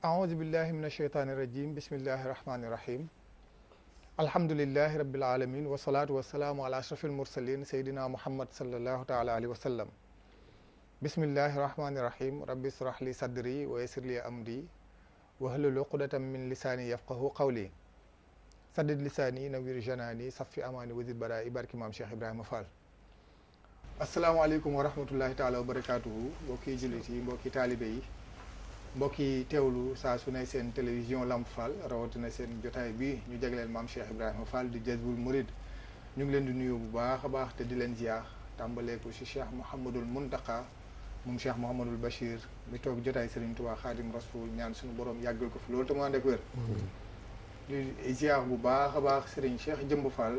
أعوذ بالله من الشيطان الرجيم بسم الله الرحمن الرحيم الحمد لله رب العالمين والصلاة والسلام على أشرف المرسلين سيدنا محمد صلى الله تعالى عليه وسلم بسم الله الرحمن الرحيم ربي اشرح لي صدري ويسر لي أمري واحلل عقدة من لساني يفقهوا قولي سدد لساني نوير جناني صفي أماني وزد برائي بارك إمام شيخ إبراهيم فال السلام عليكم ورحمة الله تعالى وبركاته mbokki jullit yi mbokki taalibe yi mbokki teewlu saa su ne seen télévision Lamp Fall rawatina seen jotaay bi ñu jagleel maam Cheikh Ibrahima Fall di Jazboul Mouride ñu ngi leen di nuyu bu baax a baax te di leen ziar tàmbalee ko ci Cheikh Mouhamadul Mountakha moom Cheikh Mouhamadul Bachir mi toog jotaay Serigne Touba Khadim Rasoul ñaan suñu borom yàggal ko fi loolu te mu ànd ak wér. di ziar bu baax a baax Serigne Cheikh Jëmb Fall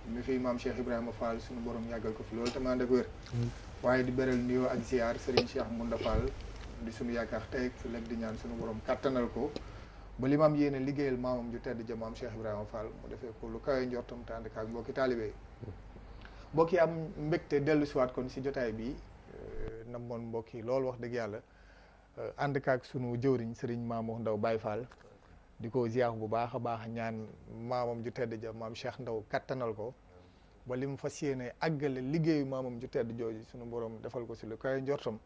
mi fi maam Cheikh Ibrahima Fall suñu borom yàggal ko fi loolu te mu ànd ak wér. waaye di beral nuyoo ak ziar Serigne Cheikh Mounda Fall. di suñu yaakaar tey ak ëllëg di ñaan suñu borom kàttanal ko ba li maam yéene liggéeyal maamam ju tedd ja maam Cheikh Ibrahima Fall mu defee ko lu kawe njortam te ànd ak mbokki taalibe yi mbokki am mbégte dellu siwaat kon si jotaay bi namoon mbokki loolu wax dëgg yàlla ànd ak sunu jëwriñ Serigne Mamour Ndaw Baye Fall di ko ziar bu baax a baax ñaan maamam ju tedd ja maam Cheikh Ndaw kàttanal ko ba li mu fas yéene àggale liggéeyu maamam ju tedd jooju suñu borom defal ko si lu kawe njortam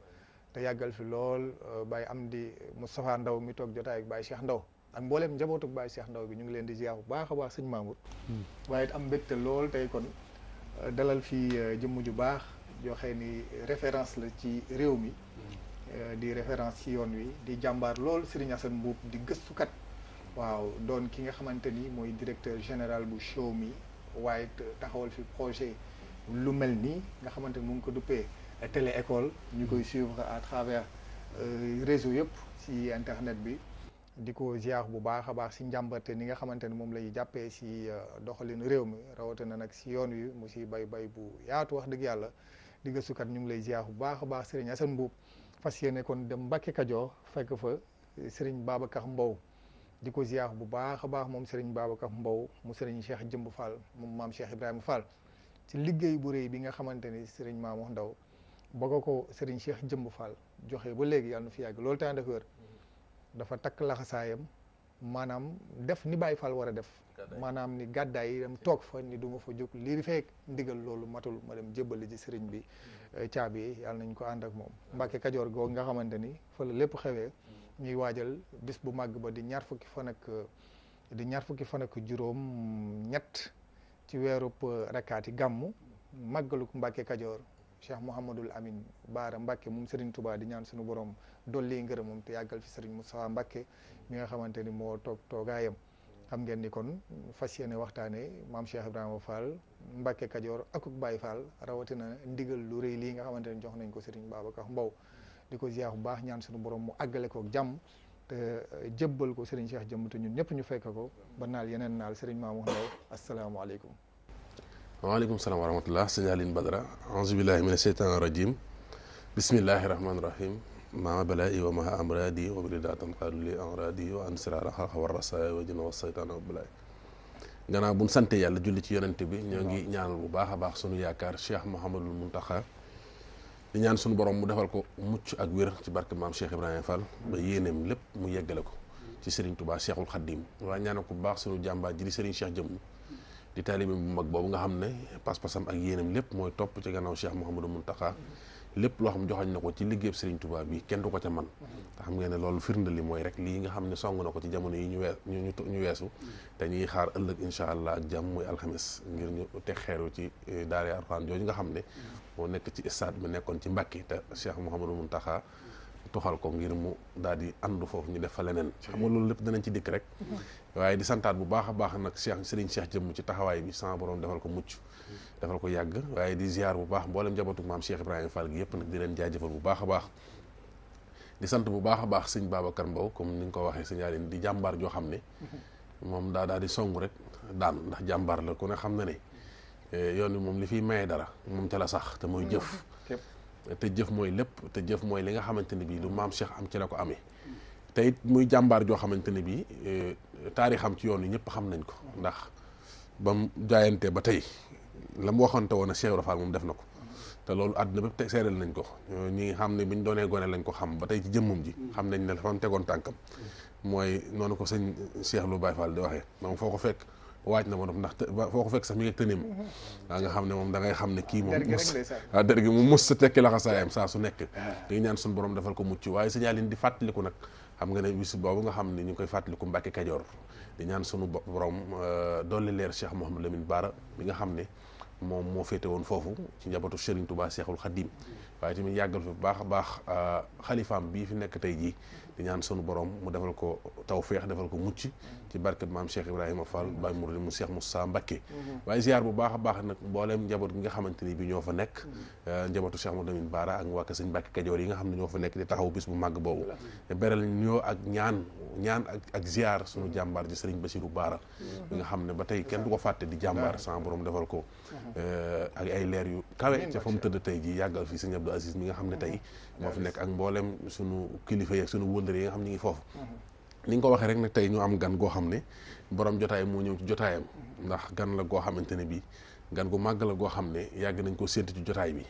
te yàggal fi lool Baye Amdi Moustapha Ndaw mi toog jotaay ak Baye Cheikh Ndaw ak mboolem njabootu Baye Cheikh Ndaw bi ñu ngi leen di ziar bu baax a baax sëñ Mamour waaye it am mbégte lool tey kon dalal fi jëmm ju baax joo xëy ni référence la ci réew mi di référence ci yoon wi di jàmbaar lool Serigne Assane Mboup di gëstukat waaw doon ki nga xamante ni mooy directeur général bu show mi waaye taxawal fi projet lu mel nii nga xamante ni mu ngi ko duppee télé école ñu koy suivre à travers réseau yëpp si internet bi di ko ziar bu baax a baax si njàmbarte ni nga xamante ni moom lay jàppee si doxalin réew mi rawatina nag si yoon wi mu si bay bu yaatu wax dëgg yàlla di gëstukat ñu ngi lay ziar bu baax a baax Serigne Assane Mboup fas yéene kon dem Mbacke Kajoor fekk fa Serigne Babacar Mbow di ko ziar bu baax a baax moom Serigne Babacar Mbow mu Serigne Cheikh Jëmb Fall moom maam Cheikh Ibrahima Fall ci liggéey bu rëy bi nga xamante ni Serigne Mamour Ndaw boo ko Serigne Cheikh Jëmb Fall joxe ba léegi yàlla na fi yàgg loolu tamit wér dafa takk laxasaayam maanaam def ni Baye Fall war a def maanaam ni gàddaay yi dem toog fa ni du ma fa jóg lii fekk ndigal loolu matul ma dem jébbali ji Serigne bi caabi yi yàlla nañ ko ànd ak moom Mbacke Kajoor googu nga xamante ni fa la lépp xewee ñuy waajal bis bu màgg ba di ñaar fukki fan ak juróom ñett ci weerub rakkaati gàmmu màggaluk Mbacke Kajoor Cheikh Mouhamadul Amin Baara Mbacke moom Serigne Touba di ñaan suñu borom dolli ngërëmam te yàggal fi Serigne Moustapha Mbacke mi nga xamante ni moo toog toogaayam xam ngeen ni kon fas yéene waxtaane maam Cheikh Ibrahima Fall Mbacke Kajoor akuk Baye Fall rawatina ndigal lu rëy lii nga xamante ni jox nañ ko Serigne Babacar Mbow di ko ziar bu baax ñaan suñu borom mu àggale ko jàmm te jébbal ko Serigne Cheikh Jëmb te ñun ñëpp ñu fekk ko ba naal yeneen naal Serigne Mamour Ndaw asalaamaaleykum. waaleykum salaam wa rahmatullah sëñ Aline Badara auzu billahi mina sheytaan rajim bismillahi rahmaani rahim maa balaa'i wa maa amraadi wa biridaatan qaalu li amraadi wa an siraara xalqa wa rasaaya wa jinna wa seytaana wa balaay gannaaw buñ sante yàlla julli ci yonente bi ñoo ngi ñaanal bu baax a baax sunu yaakaar Cheikh Mouhamadul Mountakha di ñaan sunu borom mu defal ko mucc ak wér ci barke maam Cheikh Ibrahima Fall ba yéeneem lépp mu yeggale ko ci Serigne Touba Cheikhul Khadim waaye ñaanal ko bu baax sunu jàmbaar ji di Serigne Cheikh Jëmb di taalibe bu mag boobu nga xam ne pas-pasam ak yéenam lépp mooy topp ci gannaaw Cheikh Mouhamadou Mountakha lépp loo xam joxañ na ko ci liggéeyub Serigne Touba bi kenn du ko ca man te xam ngeen ne loolu firnde li mooy rek lii nga xam ne song na ko ci jamono yi ñu weesu te ñuy xaar ëllëg incha allah ak jàmm muy alxames ngir ñu teg xeeru ci daara Alxuraan jooju nga xam ne moo nekk ci stade bi nekkoon ci Mbàkke te Cheikh Mouhamadou Mountakha tuxal ko ngir mu daal di àndu foofu ñu def fa leneen xam nga loolu lépp danañ ci dikk rek waaye di santaat bu baax a baax nag Serigne Cheikh Jëmm ci taxawaay bi sama borom defal ko mucc defal ko yàgg waaye di ziar bu baax mboolem njabootu maam Cheikh Ibrahima Fall gi yëpp nag di leen jaajëfal bu baax a baax di sant bu baax a baax sëñ Babacar Mbow comme ni nga ko waxee sëñ Aline di jàmbaar joo xam ne moom daal di songu rek daan ndax jàmbaar la ku ne xam na ne yoon wi moom li fiy maye dara moom ca la sax te mooy jëf te jëf mooy lépp te jëf mooy li nga xamante ne bii lu maam Cheikh am ci la ko amee te it muy jàmbaar joo xamante ne bii taarixam ci yoon wi ñëpp xam nañ ko ndax ba mu jaayantee ba tey la mu waxante woon a Cheikh Ibra Fall moom def na ko te loolu àdduna bépp te seeral nañ ko ñi xam ne biñ doonee gone lañ ko xam ba tey ci jëmmum ji xam nañ ne fa mu tegoon tànkam mooy noonu ko sëñ Cheikh Lo Baye Fall di waxee moom foo ko fekk waaj na ma ndax foo ko fekk sax mi ngi tëneem waa nga xam ne moom da ngay xam ne kii moom waaw dër gi mu mus sa tekki laxasaayam saa su nekk di ñaan suñu borom defal ko mucc waaye signalin di fàttaliku nag xam nga ne bis boobu nga xam ne ñu ngi koy fàttaliku Mbàkke Kajoor di ñaan sunu borom dolli leer Cheikh Mouhamadou Lamine Bara bi nga xam ne moom moo féete woon foofu ci njabootu Serigne Touba Cheikhul Khadim waaye tamit yàggal fi bu baax a baax xalifaam bii fi nekk tey jii di ñaan sunu borom mu defal ko tawféex defal ko mucc ci barke maam Cheikh Ibrahima Fall Baye Mouride mu Cheikh Moussa Mbacké waaye ziar bu baax a baax nag mbooleem njaboot gi nga xamante ni bi ñoo fa nekk njabootu Cheikh Mouhamadou Lamine Bara ak waa kër sëñ Mbàkke Kajoor yi nga xam ne ñoo fa nekk di taxaw bis bu màgg boobu beral ñoo ak ñaan ak ziar sunu jàmbaar ji Serigne Bassirou Bara bi nga xam ne ba tey kenn du ko fàtte di jàmbaar sama borom defal ko ak ay leer yu kawe ca fa mu tëdd tey ji yàggal fii sëñ Abdou Aziz mi nga xam ne tey moo fi nekk ak mboolem sunu kilifa yeeg sunu wëndër yi nga xam ne ñu ngi foofu ni nga ko waxee rek nag tey ñu am gan goo xam ne borom jotaay moo ñëw ci jotaayam ndax gan la goo xamante ne bi gan gu màgg la goo xam ne yàgg nañ ko séntu ci jotaay bi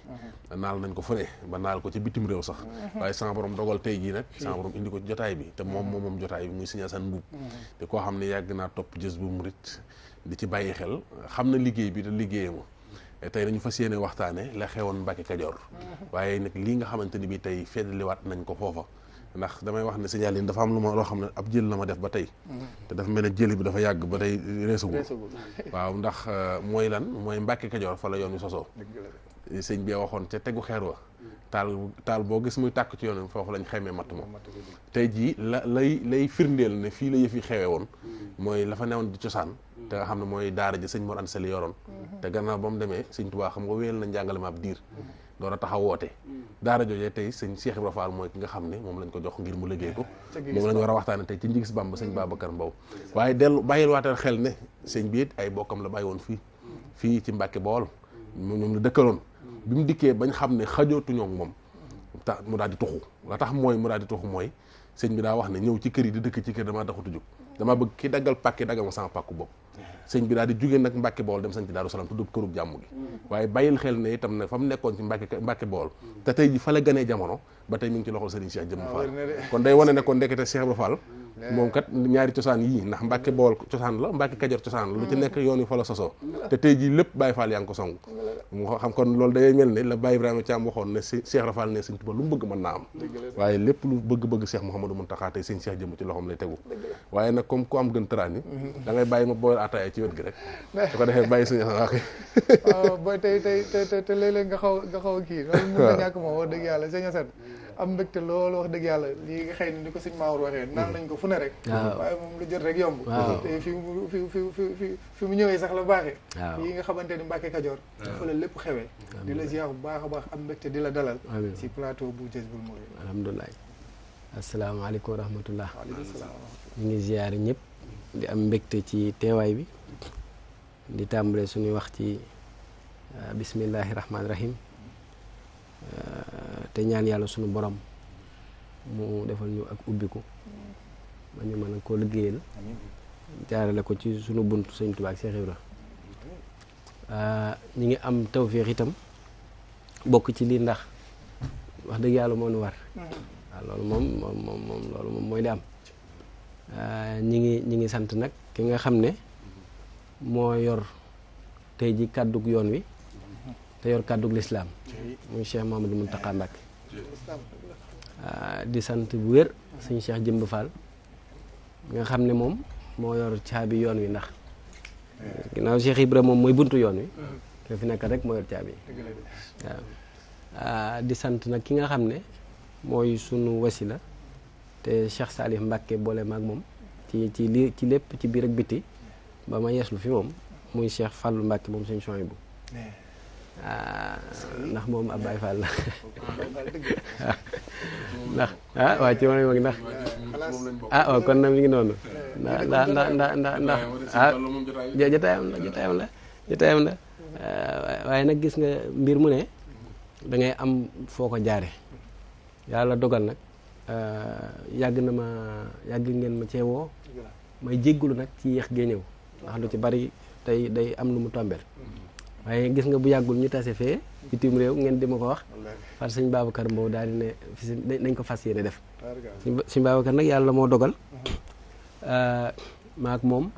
naal nañ ko fu ne ba naal ko ci bitim réew sax waaye sama borom dogal tey jii nag sama borom indi ko ci jotaay bi te moom jotaay bi muy Sëñ Asan Mbuub te koo xam ne yàgg naa topp Jazbul Murid di ci bàyyi xel xam na liggéey bi te liggéeyama tey dañu fas yéene waxtaane la xewoon Mbàkke Kajoor waaye nag lii nga xamante ni bi tey feddaliwaat nañ ko foofa ndax damay wax ne signal yi dafa am loo xam ne ab jël la ma def ba tey te dafa mel ne jëli bi dafa yàgg ba tey reesagul waaw ndax mooy lan mooy Mbàkke Kajoor fa la yoon wi sosoo sëñ bi waxoon ca tegu xeer wa taal boo gis muy tàkk ci yoon wi foofu lañ xamee matt moom tey jii lay firndeel ne fii la yëf yi xewee woon mooy la fa newoon di cosaan te nga xam ne mooy daara ji sëñ Mor Anta Sali yoroon te gannaaw ba mu demee sëñ Tuubaa xam nga wéyal na njàngale ma ab diir door a taxaw woote daara joojee tey sëñ Cheikh Ibra Fall mooy ki nga xam ne moom lañ ko jox ngir mu liggéey ko moom lañ war a waxtaane tey ci Njigis Bamba sëñ Babacar Mbow waaye bàyyil waatal xel ne sëñ bi it ay bokkam la bàyyi woon fii ci Mbàkke Bawol ñoom la dëkkaloon bi mu dikkee bañ xam ne xajootuñoo moom mu daal di tuxu la tax mooy mu daal di tuxu mooy sëñ bi daa wax ne ñëw ci kër yi di dëkk ci kër damaa taxutu jóg damaa bëgg ki daggal pàkki daggal ma sama pàkku bopp sëñ bi daal di jógee nag Mbàkke Bawol dem sañ ci Daaru Salaam tudd kërug jàmm gi waaye bàyyil xel ne itam ne fa mu nekkoon ci Mbàkke Bawol te tey ji fa la gënee jamono ba tey mi ngi ci loxol Serigne Cheikh Jëmm Fall kon day wane ne kon ndekete Cheikh Ibra Fall moom kat ñaari cosaan yii ndax Mbàkke Bawol cosaan la Mbàkke Kajoor cosaan la lu ci nekk yoon wi fa la sosoo te tey jii lépp Baye Fall yaa ngi ko song mu xam kon loolu day mel ne la Baye Ibrahima Thiam waxoon ne Cheikh Ibra Fall ne sëñ Tuubaa lu mu bëgg mën naa am waaye lépp lu bëgg-bëgg Cheikh Mouhamadou Mountakha tey sëñ Cheikh Jëmm ci loxoom lay tegu waaye nag comme ku am gën tëraan yi da ngay bàyyi ma booyal ataaya ci wet gi rek su ko defee bàyyi suñu waaw booy tey léeg-léeg nga xaw a kii loolu mën na ñàkk moom wax dëgg yàlla sëñ Assane am mbégte loolu wax dëgg yàlla lii nga xëy ni ko sëñ Mamour waxee naan nañ ko fu ne rek waaye moom lu jot rek yomb te fi mu ñëwee sax la baaxee yi nga xamante ni Mbàkke Kajoor fa la lépp xewee di la ziar bu baax a baax am mbégte di la dalal ci plateau bu Jazbul Murid alhamdulilah asalaamaaleykum wa rahmatullah waaleykum salaam ñu ngi ziar ñëpp di am mbégte ci teewaay bi di tàmbale suñuy wax ci bismillahi rahmaani rahim te ñaan yàlla suñu borom mu defal ñu ak ubbiku ba ñu mën a koo liggéeyal jaarale ko ci suñu buntu sëñ Tuubaa ak Cheikh Ibra ñi ngi am tawféex itam bokk ci lii ndax wax dëgg yàlla moo nu war waaw loolu moom mooy li am ñi ngi sant nag ki nga xam ne moo yor tey ji kàddug yoon wi te yor kàddug lislaam muy Cheikh Mouhamadou Mountakha Mbacké di sant bu wér suñu Cheikh Jëmb Fall nga xam ne moom moo yor caabi yoon wi ndax ginnaaw Cheikh Ibra moom mooy buntu yoon wi te fi nekk rek moo yor caabi waaw di sant nag ki nga xam ne mooy sunu wasila te Cheikh Salif Mbacké boole maag moom ci lépp ci biir ak biti ba ma yeeslu fi moom muy Cheikh Fallou Mbacké moom suñu son bu ndax moom ab Baye Fall la ndax waaw ci man mag ndax waaw kon nag mi ngi noonu ndax jotaayam la waaye nag gis nga mbir mu ne da ngay am foo ko jaare yàlla dogal nag yàgg ngeen ma ceewoo may jéggulu nag ci yéex gee ñëw ndax lu ci bari tey day am lu mu tombeel waaye gis nga bu yàggul ñu tase fee bitim réew ngeen di ma ko wax far sëñ Babacar Mbow daal di ne nañ ko fas yéene def sëñ Babacar nag yàlla moo dogal maak moom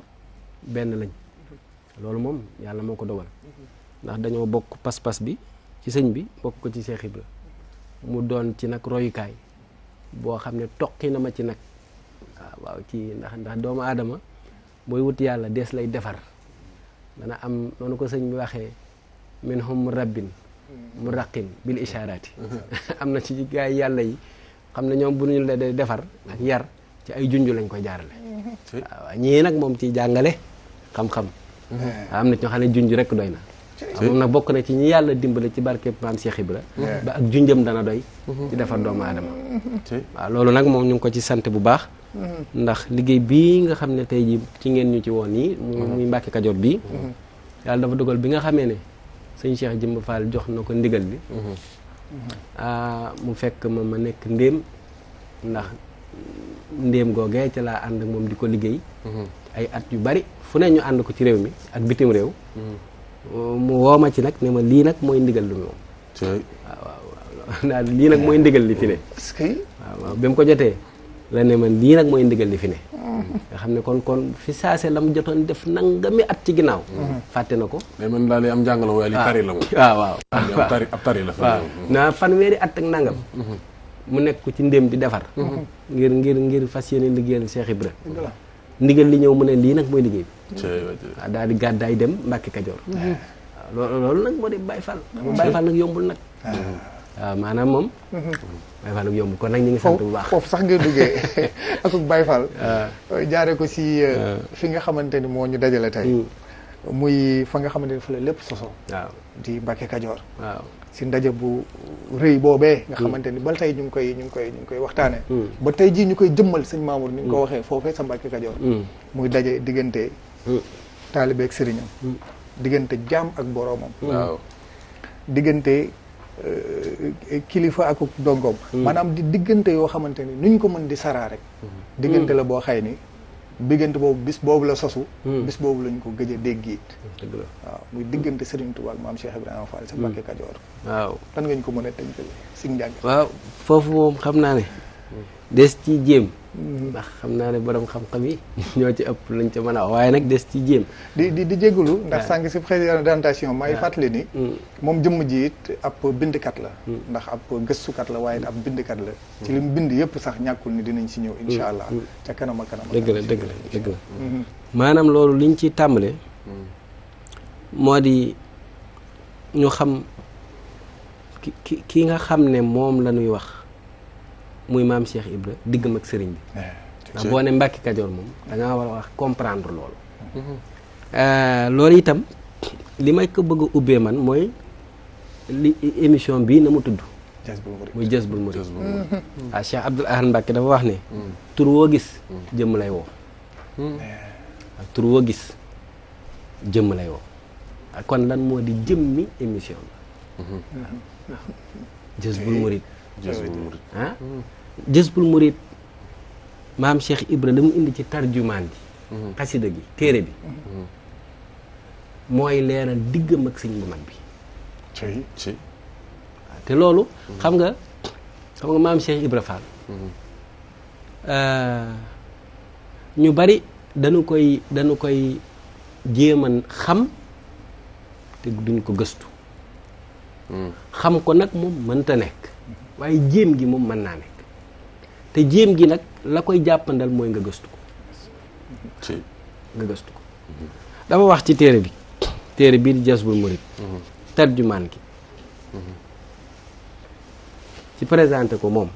benn lañ loolu moom yàlla moo ko dogal ndax dañoo bokk pas-pas bi ci sëñ bi bokk ko ci Cheikh Ibra mu doon ci nag royukaay boo xam ne toqi na ma ci nag waaw ci ndax doomu aadama booy wut yàlla dees lay defar dana am noonu ko sëñ bi waxee minhum rabbin mu raqin bil ishaaraati am na ci gaay yàlla yi xam ne ñoom bu ñu la dee defar ak yar ci ay junj lañ koy jaarale waaw ñii nag moom ci jàngale xam-xam am na ñoo xam ne junj rek doy na moom nag bokk na ci ñi yàlla dimbale ci barkeb maam Cheikh Ibra ba ak junjam dana doy ci defar doomu aadama waaw loolu nag moom ñu ngi ko ci sant bu baax ndax liggéey bii nga xam ne tey ji ci ngeen ñu ci woon nii muy Mbàkke Kajoor bii yàlla dafa dogal bi nga xamee ne sëñ Cheikh Jëmb Fall jox na ko ndigal bi mu fekk ma nekk ndéem ndax ndéem googee ca laa ànd ak moom di ko liggéey ay at yu bari fu ne ñu ànd ko ci réew mi ak bitim réew mu woo ma ci nag ne ma lii nag mooy ndigal lu moom waaw daal lii nag mooy ndigal li fi ne waaw bi mu ko jotee la ne man lii nag mooy ndigal li fi ne nga xam ne kon fi saase la mu jotoon def nangami at ci ginnaaw fàtte na ko mais man daal am jàngalo waaye li tari la moom waaw ab tari la waaw naa fanweeri at ak nangam mu nekk ko ci ndéem di defar ngir fas yéene liggéeyal Cheikh Ibra ndigal li ñëw mu ne lii nag mooy liggéey bi waaw daal di gàddaay dem Mbàkke Kajoor waaw loolu nag moo di Baye Fall Baye Fall nag yombul nag waaw maanaam moom Baye Fall nag yombul kon nag ñu ngi sant bu baax foofu sax ngay duggee ak Baye Fall jaare ko si fi nga xamante ni moo ñu dajale tey muy fa nga xamante ni fa la lépp soso waaw di Mbàkke Kajoor waaw si ndaje bu rëy boobee nga xamante ni ba tey ñu ngi koy waxtaane ba tey jii ñu koy jëmmal sëñ Mamour ni nga ko waxee foofee sa Mbàkke Kajoor muy daje diggante taalibe ak sëriñam diggante jaam ak boroomam waaw diggante kilifa ak dongoom maanaam di diggante yoo xamante ni nuñ ko mën di saraa rek diggante la boo xay ni diggante boobu bis boobu la sosu bis boobu lañ ko gëj a dégg it dëgg la waaw muy diggante Serigne Touba ak maam Cheikh Ibrahima Fall sa Mbàkke Kajoor waaw lan nga ñu ko mën a tënkal si njàng waaw foofu moom xam naa ne des ci jéem ndax xam naa ne borom xam-xam yi ñoo ci ëpp lañ ca mën a wax waaye nag des ci jéem di jégalu ndax sànq si présentation may fàttali ni moom jëmm ji it ab bindkat la ndax ab gëstukat la waaye ab bindkat la ci li mu bind yëpp sax ñàkkul ni dinañ si ñëw insha allah ca kanam ak kanam dëgg la maanaam loolu liñ ci tàmbale moo di ñu xam ki nga xam ne moom la ñuy wax muy maam Cheikh Ibra diggam ak sëriñ bi ndax boo ne Mbàkke Kajoor moom da ngaa war a wax comprendre loolu loolu itam li may ko bëgg a ubbee man mooy li émission bii na mu tudd muy Jazbul Murid waaw Cheikh Abdoul Ahad Mbàkke dafa wax ne tur woo gis jëmm lay woo waaw tur woo gis jëmm lay woo kon lan moo di jëmmi émission la Jazbul Murid ah Jazbul Murid maam Cheikh Ibra la mu indi ci tarjumaan bi xasida gi téere bi mooy leeral diggam ak sëñ bu mag bi waaw te loolu xam nga maam Cheikh Ibra Fall ñu bari dañu koy jéeman xam te duñ ko gëstu xam ko nag moom mënta nekk waaye jéem gi moom mën naa nekk te jéem gi nag la koy jàppandal mooy nga gëstu ko dafa wax ci téere bii di Jazbul Murid tarjumaan gi ci présenté ko moom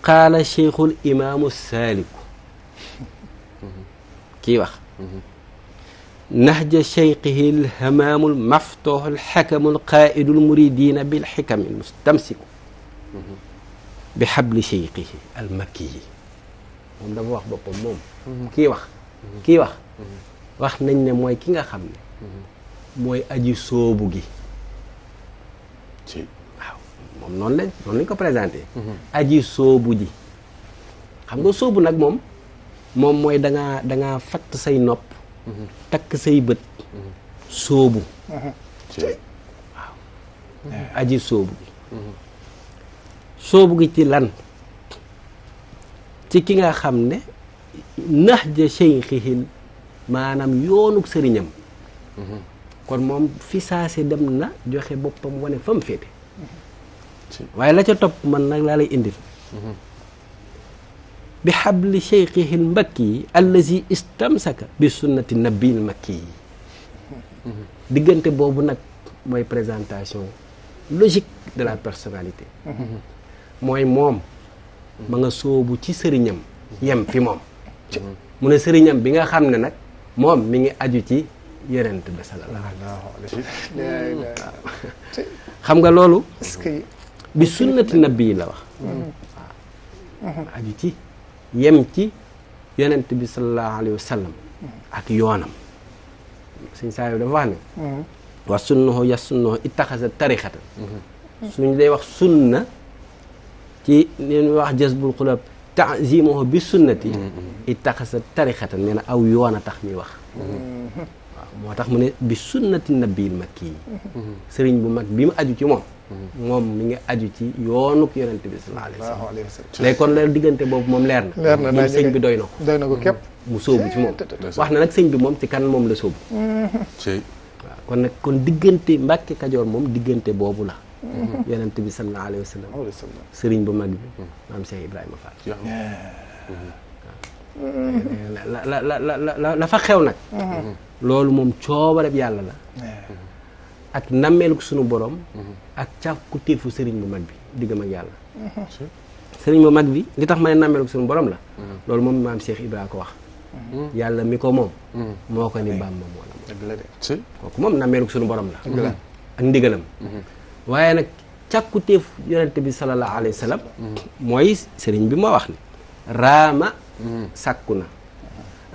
qaala cheikhul imaamu saaliku kii wax nahja cheikhihi lhamaamu lmaftuuxu lxakamu lqaaidu lmuridina bilxikami lmustamsiku bi xabli cheikhihi almakkiyi moom dafa wax boppam moom kii wax nañ ne mooy ki nga xam ne mooy aji soobu gi waaw moom noonu lañ ko présenté aji soobu ji xam nga soobu nag moom mooy dangaa fatt say nopp takk say bët soobu waaw aji soobu gi ci lan ci ki nga xam ne nahja sheykhihil maanaam yoonuk sëriñam kon moom fi saase dem na joxe boppam wane fa mu féete waaye la ca topp man nag laa lay indil bi xabli sheykhihil mbakki yi allazi istamsaka bi sunnati nabil makki yi diggante boobu nag mooy présentation logique de la personnalité mooy moom ma nga sóobu ci sëriñam yem fi moom mu ne sëriñam bi nga xam ne nag moom mi ngi aju ci yonent bi sallallahu alayhi wa sallam xam nga loolu bi sunnati nabi yi la wax waaw aju ci yem ci yonent bi sallallahu alayhi wa sallam ak yoonam suñ saa yu dafa wax ne wa sunnahu ya sunnahu ittaxasa tarixatan suñ day wax sunna ci leen wax jazbul xulab ta'zimuhu bi sunnati ittaxasa tarixatan nee na aw yoon a tax ñuy wax waaw moo tax mu ne bi sunnati nabil makki yi sëriñ bu mag bi mu aju ci moom moom mi ngi aju ci yoonuk yonente bi sallallahu alayhi wa sallam léegi kon leer diggante boobu moom leer na moom sëñ bi doy na ko képp mu sóobu ci moom wax na nag sëñ bi moom ci kan moom la sóobu waaw kon nag kon diggante Mbàkke Kajoor moom diggante boobu la yonente bi sallallahu alayhi wa sallam sëriñ bu mag bi maam Cheikh Ibrahima Fall la fa xew nag loolu moom coobareb yàlla la ak nammeelu sunu borom ak càkku téefu sëriñ bu mag bi diggam ak yàlla sëriñ bu mag bi li tax ma ne nammeelu sunu borom la loolu moom maam Cheikh Ibrahima ko wax yàlla mi ko moom moo ko ni Bàmba moo la moom kooku moom nammeelu sunu borom la ak ndigalam waaye nag càkku téef yonente bi sallallahu alayhi wa sallam mooy sëriñ bi moo wax ni raama sàkku na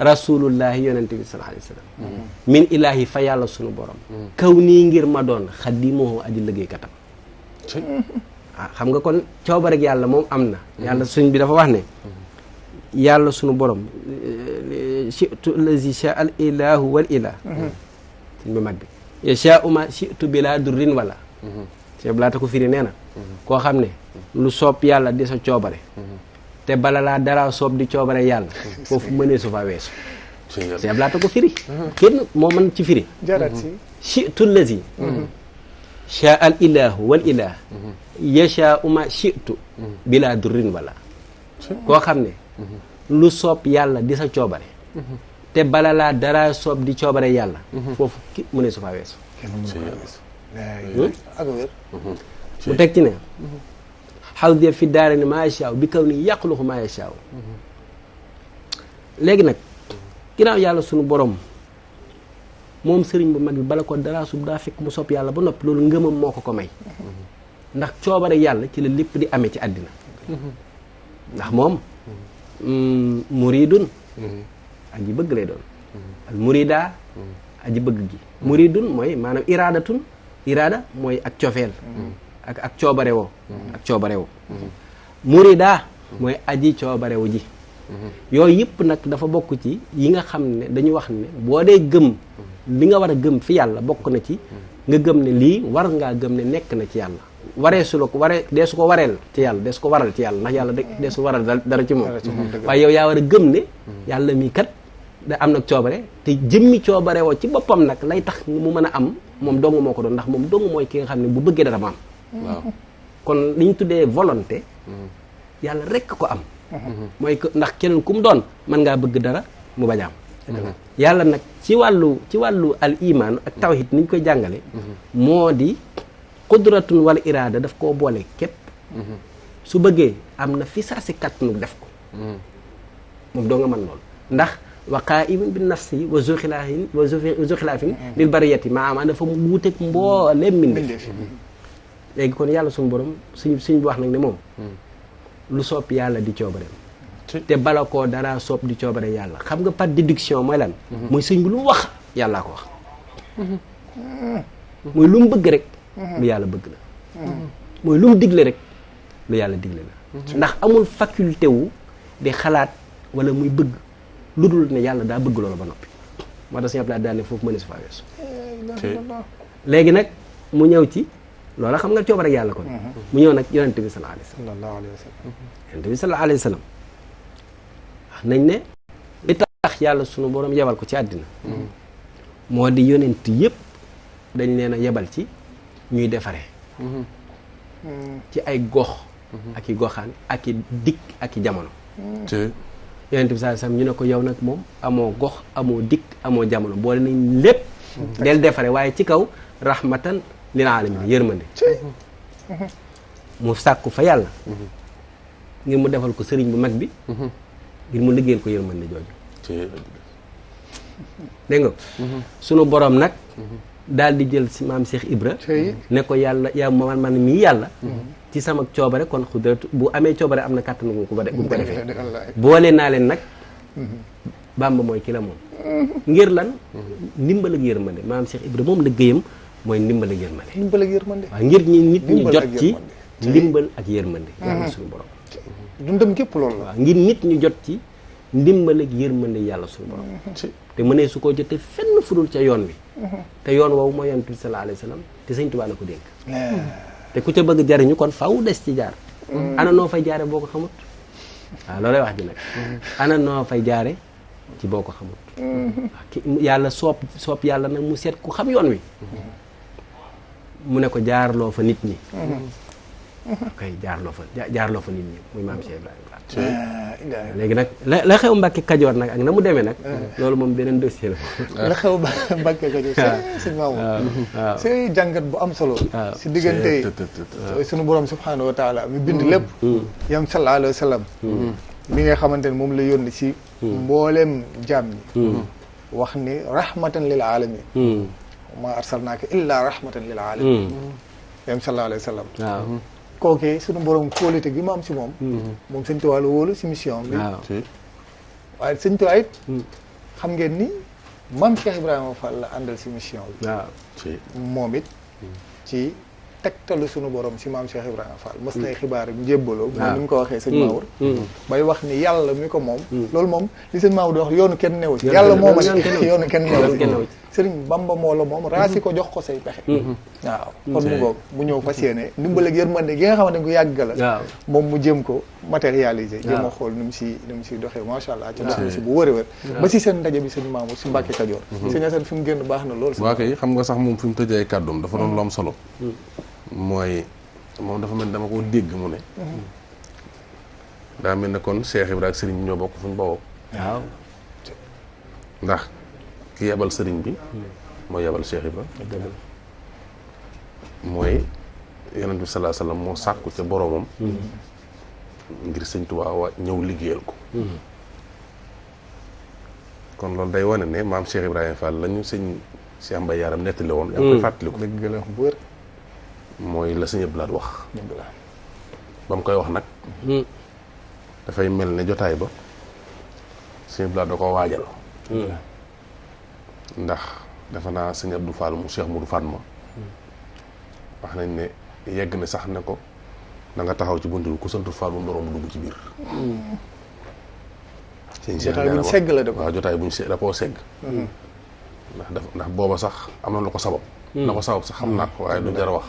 rasulullahi yonente bi sallallahu alayhi wa sallam min ilahi fa yàlla sunu borom kaw nii ngir ma doon xadimoo aji liggéeykatam xam nga kon cooba rek yàlla moom am na yàlla suñ bi dafa wax ne yàlla sunu borom chitu lazi sha al ilahu wal ilah suñ bi mag bi yasha uma chitu bila durrin wala Cheikh Blaata ko firi nee na koo xam ne lu soob yàlla di sa coobare te bala laa dara soob di coobare yàlla foofu mënee su fa weesu Cheikh Blaata ko firi kenn moo mën ci firi chitu lazi sha al ilahu wal ilah yasha uma chitu bila durrin wala koo xam ne lu soob yàlla di sa coobare te bala laa dara soob di coobare yàlla foofu mënee su fa weesu mu teg ci ne xawdiya fi daara ni maa yashaaw bi kaw ni yàqluxu maa yashaaw léegi nag ginnaaw yàlla sunu borom moom sëriñ bu mag bi bala ko dara sub daa fekk mu sopp yàlla ba noppi loolu ngëmam moo ko may ndax coobare yàlla ci la lépp di amee ci àddina ndax moom muridun aji bëgg lay doon al murida aji bëgg gi muridun mooy maanaam iraada mooy ak cofeel ak coobarewoo ak coobarewoo murida mooy aji coobarewu ji yooyu yëpp nag dafa bokk ci yi nga xam ne dañu wax ne boo dee gëm li nga war a gëm fi yàlla bokk na ci nga gëm ne lii war ngaa gëm ne nekk na ci yàlla waree su la ko waree dee su ko wareel ci yàlla dee su ko waral ci yàlla ndax yàlla dee su waral dara ci moom waaye yow yaa war a gëm ne yàlla mii kat da am nag coobare te jëmmi coobare woo ci boppam nag lay tax mu mën a am moom dong moo ko doon ndax moom dong mooy ki nga xam ne bu bëggee dara ma am waaw kon li ñu tuddee volonté yàlla rekk ko am mooy ndax keneen ku mu doon mën ngaa bëgg dara mu bañ a am yàlla nag ci wàllu al iman ak tawhid ni ñu koy jàngale moo di qudratun wala iraada daf koo boole képp su bëggee am na fi saa si kàttanu def ko moom doo nga mën loolu ndax wa qaa'imun bi nafsi wa zu xilaafin lil bariyati maanaam dafa mu wuuteeg mbooleem mbindeef léegi kon yàlla suñu borom suñ bi wax nag ne moom lu soob yàlla di coobareem te bala koo dara soob di coobare yàlla xam nga par déduction mooy lan mooy sëñ bi lu mu wax yàllaa ko wax mooy lu mu bëgg rek lu yàlla bëgg la mooy lu mu digle rek lu yàlla digle la ndax amul faculté wu di xalaat wala muy bëgg lu dul ne yàlla daa bëgg loolu ba noppi moo tax Sëñ Abdou daal ne foofu mëne su faa weesu léegi nag mu ñëw ci loola xam nga coobare yàlla kon mu ñëw nag yonente bi sallallahu alayhi wa sallam yonente bi sallallahu alayhi wa sallam wax nañ ne li tax yàlla sunu borom yebal ko ci àddina moo di yonent yëpp dañ leen a yebal ci ñuy defare ci ay gox ak i goxaan ak i dikk ak i jamono yonent bi sallallahu alayhi wasallam ñu ne ko yow nag moom amoo gox amoo dikk amoo jamono boole nañ lépp del defare waaye ci kaw rahmatan lil alamin yërmande mu sàkku fa yàlla ngir mu defal ko sëriñ bu mag bi ngir mu liggéeyal ko yërmande jooju dégg nga sunu borom nag daal di jël si maam Cheikh Ibra ne ko yàlla yaa man mii yàlla ci sama coobare kon xudratu bu amee coobare am na kàttan bu ko defee boole naa leen nag Bàmba mooy ki la moom ngir lan ndimbal ak yërmande maam Cheikh Ibra moom liggéeyam mooy ndimbal ak yërmande waaw ngir ñi nit ñi jot ci ndimbal ak yërmande yàlla suñu borom dundam gépp loolu la waaw ngir nit ñu jot ci ndimbal ak yërmande yàlla suñu borom te mënee su ko jotee fenn fudul ca yoon wi te yoon woowu mooy yonent bi sallallahu alayhi wasallam te sëñ Tuubaa la ko dénk te ku ca bëgg jariñu kon faw des ci jaar ana noo fay jaare boo ko xamut waaw loolay wax ji nag ana noo fay jaare ci boo ko xamut yàlla soob yàlla nag mu seet ku xam yoon wi mu ne ko jaarloo fa nit ñi kay jaarloo fa nit ñi muy maam Cheikh Ibrahima léegi nag la xew Mbàkke Kajoor nag ak na mu demee nag loolu moom beneen dossier la xew Mbàkke Kajoor sëñ Mamour c'est jàngat bu am solo si diggante sunu borom subhanahu wa taala mi bind lépp yam sallallahu alayhi wa sallam mi nga xamante ne moom la yónni si mbooleem jaam ñi wax ni rahmatan lil alamin ma arsalnaaka illa rahmatan lil alamin yam sallallahu alayhi wa sallam kookee sunu borom kóolite gi ma am si moom moom sëñ Tuubaa la wóolu si mission bi waaye sëñ Tuubaa it xam ngeen ni maam Cheikh Ibrahima Fall la àndal si mission bi moom it ci tegtalu sunu borom si maam Cheikh Ibrahima Fall mos nay xibaar njébbaloo moom ni mu ko waxee sëñ Maour bay wax ni yàlla mi ko moom loolu moom li sëñ Maour di wax yoonu kenn newu ci yàlla mooma ne yoonu kenn newu ci sëriñ Bamba moo la moom raasi ko jox ko say pexe waaw kon mu ngoog mu ñëw fas yéene ndimbal ak yërmande gi nga xamante ne ko yàgg la moom mu jëm ko matérialiser jéem a xool ni mu si doxee macha allah ci dox na si bu wër a wër ba si seen ndaje bi sëñ Mamour si Mbàkke Kajoor sëñ Asan fi mu génn baax na lool waa kay xam nga sax moom fi mu tëjee kàddoom dafa doon lu am solo mooy moom dafa mel ni dama ko dégg mu ne daa mel ne kon Cheikh Ibrahima ak sëriñ bi ñoo bokk fu ñu bawoo waaw ndax ki yebal sëriñ bi mooy yebal Cheikh Ibrahima mooy yonent bi sallallahu alayhi wasallam moo sàkku ca boroomam ngir sëñ Tuubaa wa ñëw liggéeyal ko kon loolu day wane ne maam Cheikh Ibrahima Fall lañu sëñ Cheikh Mbaye Yaram nettali woon yaa ngi koy fàttaliku dëgg la bu wër mooy la sëñ Abdou Lahad wax ba mu koy wax nag dafay mel ne jotaay ba sëñ Abdou Lahad da ko waajal ndax dafa naa sëñ Abdou Fall mu Cheikh Moudou Fatma wax nañ ne yegg na sax ne ko da nga taxaw ci buntu bi ku santu Fall bu ndoroom dugg ci biir jotaay buñ segg la de ko waaw jotaay buñ da koo segg ndax booba sax am na lu ko sabab la ko sabab sax xam naa ko waaye du jar a wax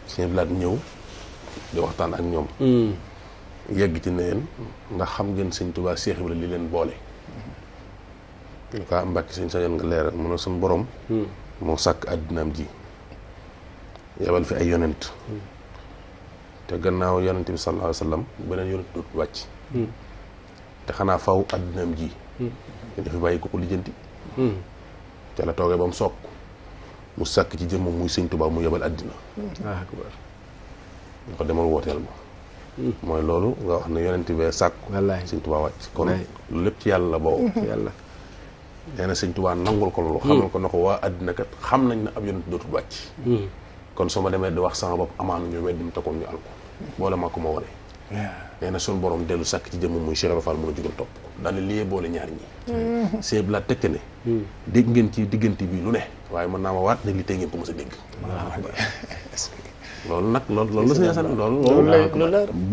sëñ Abdou Lahad ñëw di waxtaan ak ñoom yegg ci neen ndax xam ngeen sëñ Tuubaa Cheikh Ibrahima li leen boole lu ko Mbàkke sëñ sa yoon nga leeral mu ne suñu borom moo sàkk àddinaam ji yebal fi ay yonent te gannaaw yonent bi sallallahu alayhi wa sallam beneen yonent dootu wàcc te xanaa faw àddinaam ji ñu fi bàyyi ko ko lijjanti te la toogee ba mu soog mu sàkk ci jëmmam muy sëñ Tuubaa mu yebal àddina nga ko demal wooteel ma mooy loolu nga wax ne yonent bee sàkku sëñ Tuubaa wàcc kon lu lépp ci yàlla la boobu yàlla nee na sëñ Tuubaa nangul ko loolu xamal ko na ko waa àddina kat xam nañ ne ab yonent dootul wàcc kon su ma demee di wax sama bopp amaanu ñu weddim te kon ñu al ko boole maa ko ma wane nee na suñu borom dellu sàkk ci jëmm muy Cheikh Ibra Fall mën a jugal topp ko daal ne liyee boole ñaar ñi seeb la tekke ne dégg ngeen ci diggante bi lu ne waaye mën naa ma waat ne li tey ngeen ko mës a dégg loolu nag loolu la sëñ Asan loolu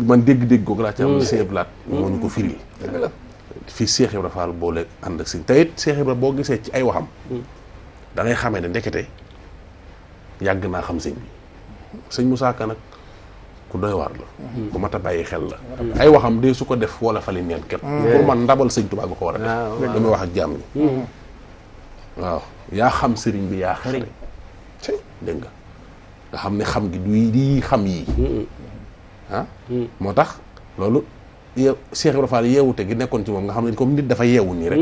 man dégg-dégg googu laa ci am seeb laat moo ñu ko firil fii Cheikh Ibra Fall boole ànd ak sëñ te it Cheikh Ibra boo gisee ci ay waxam da ngay xamee ne ndekete yàgg naa xam sëñ bi sëñ Moussa Ka nag ku doy waar la ku mat a bàyyi xel la ay waxam de su ko def wala fali neen képp pour man ndabal sëñ Tuubaa nga ko war a def damay wax ak jàmm ñi waaw yaa xam sëriñ bi yaa xereñ dégg nga xam ne xam gi du di xam yii moo tax loolu Cheikh Ibrahima Fall yeewute gi nekkoon ci moom nga xam ne comme nit dafa yeewu nii rek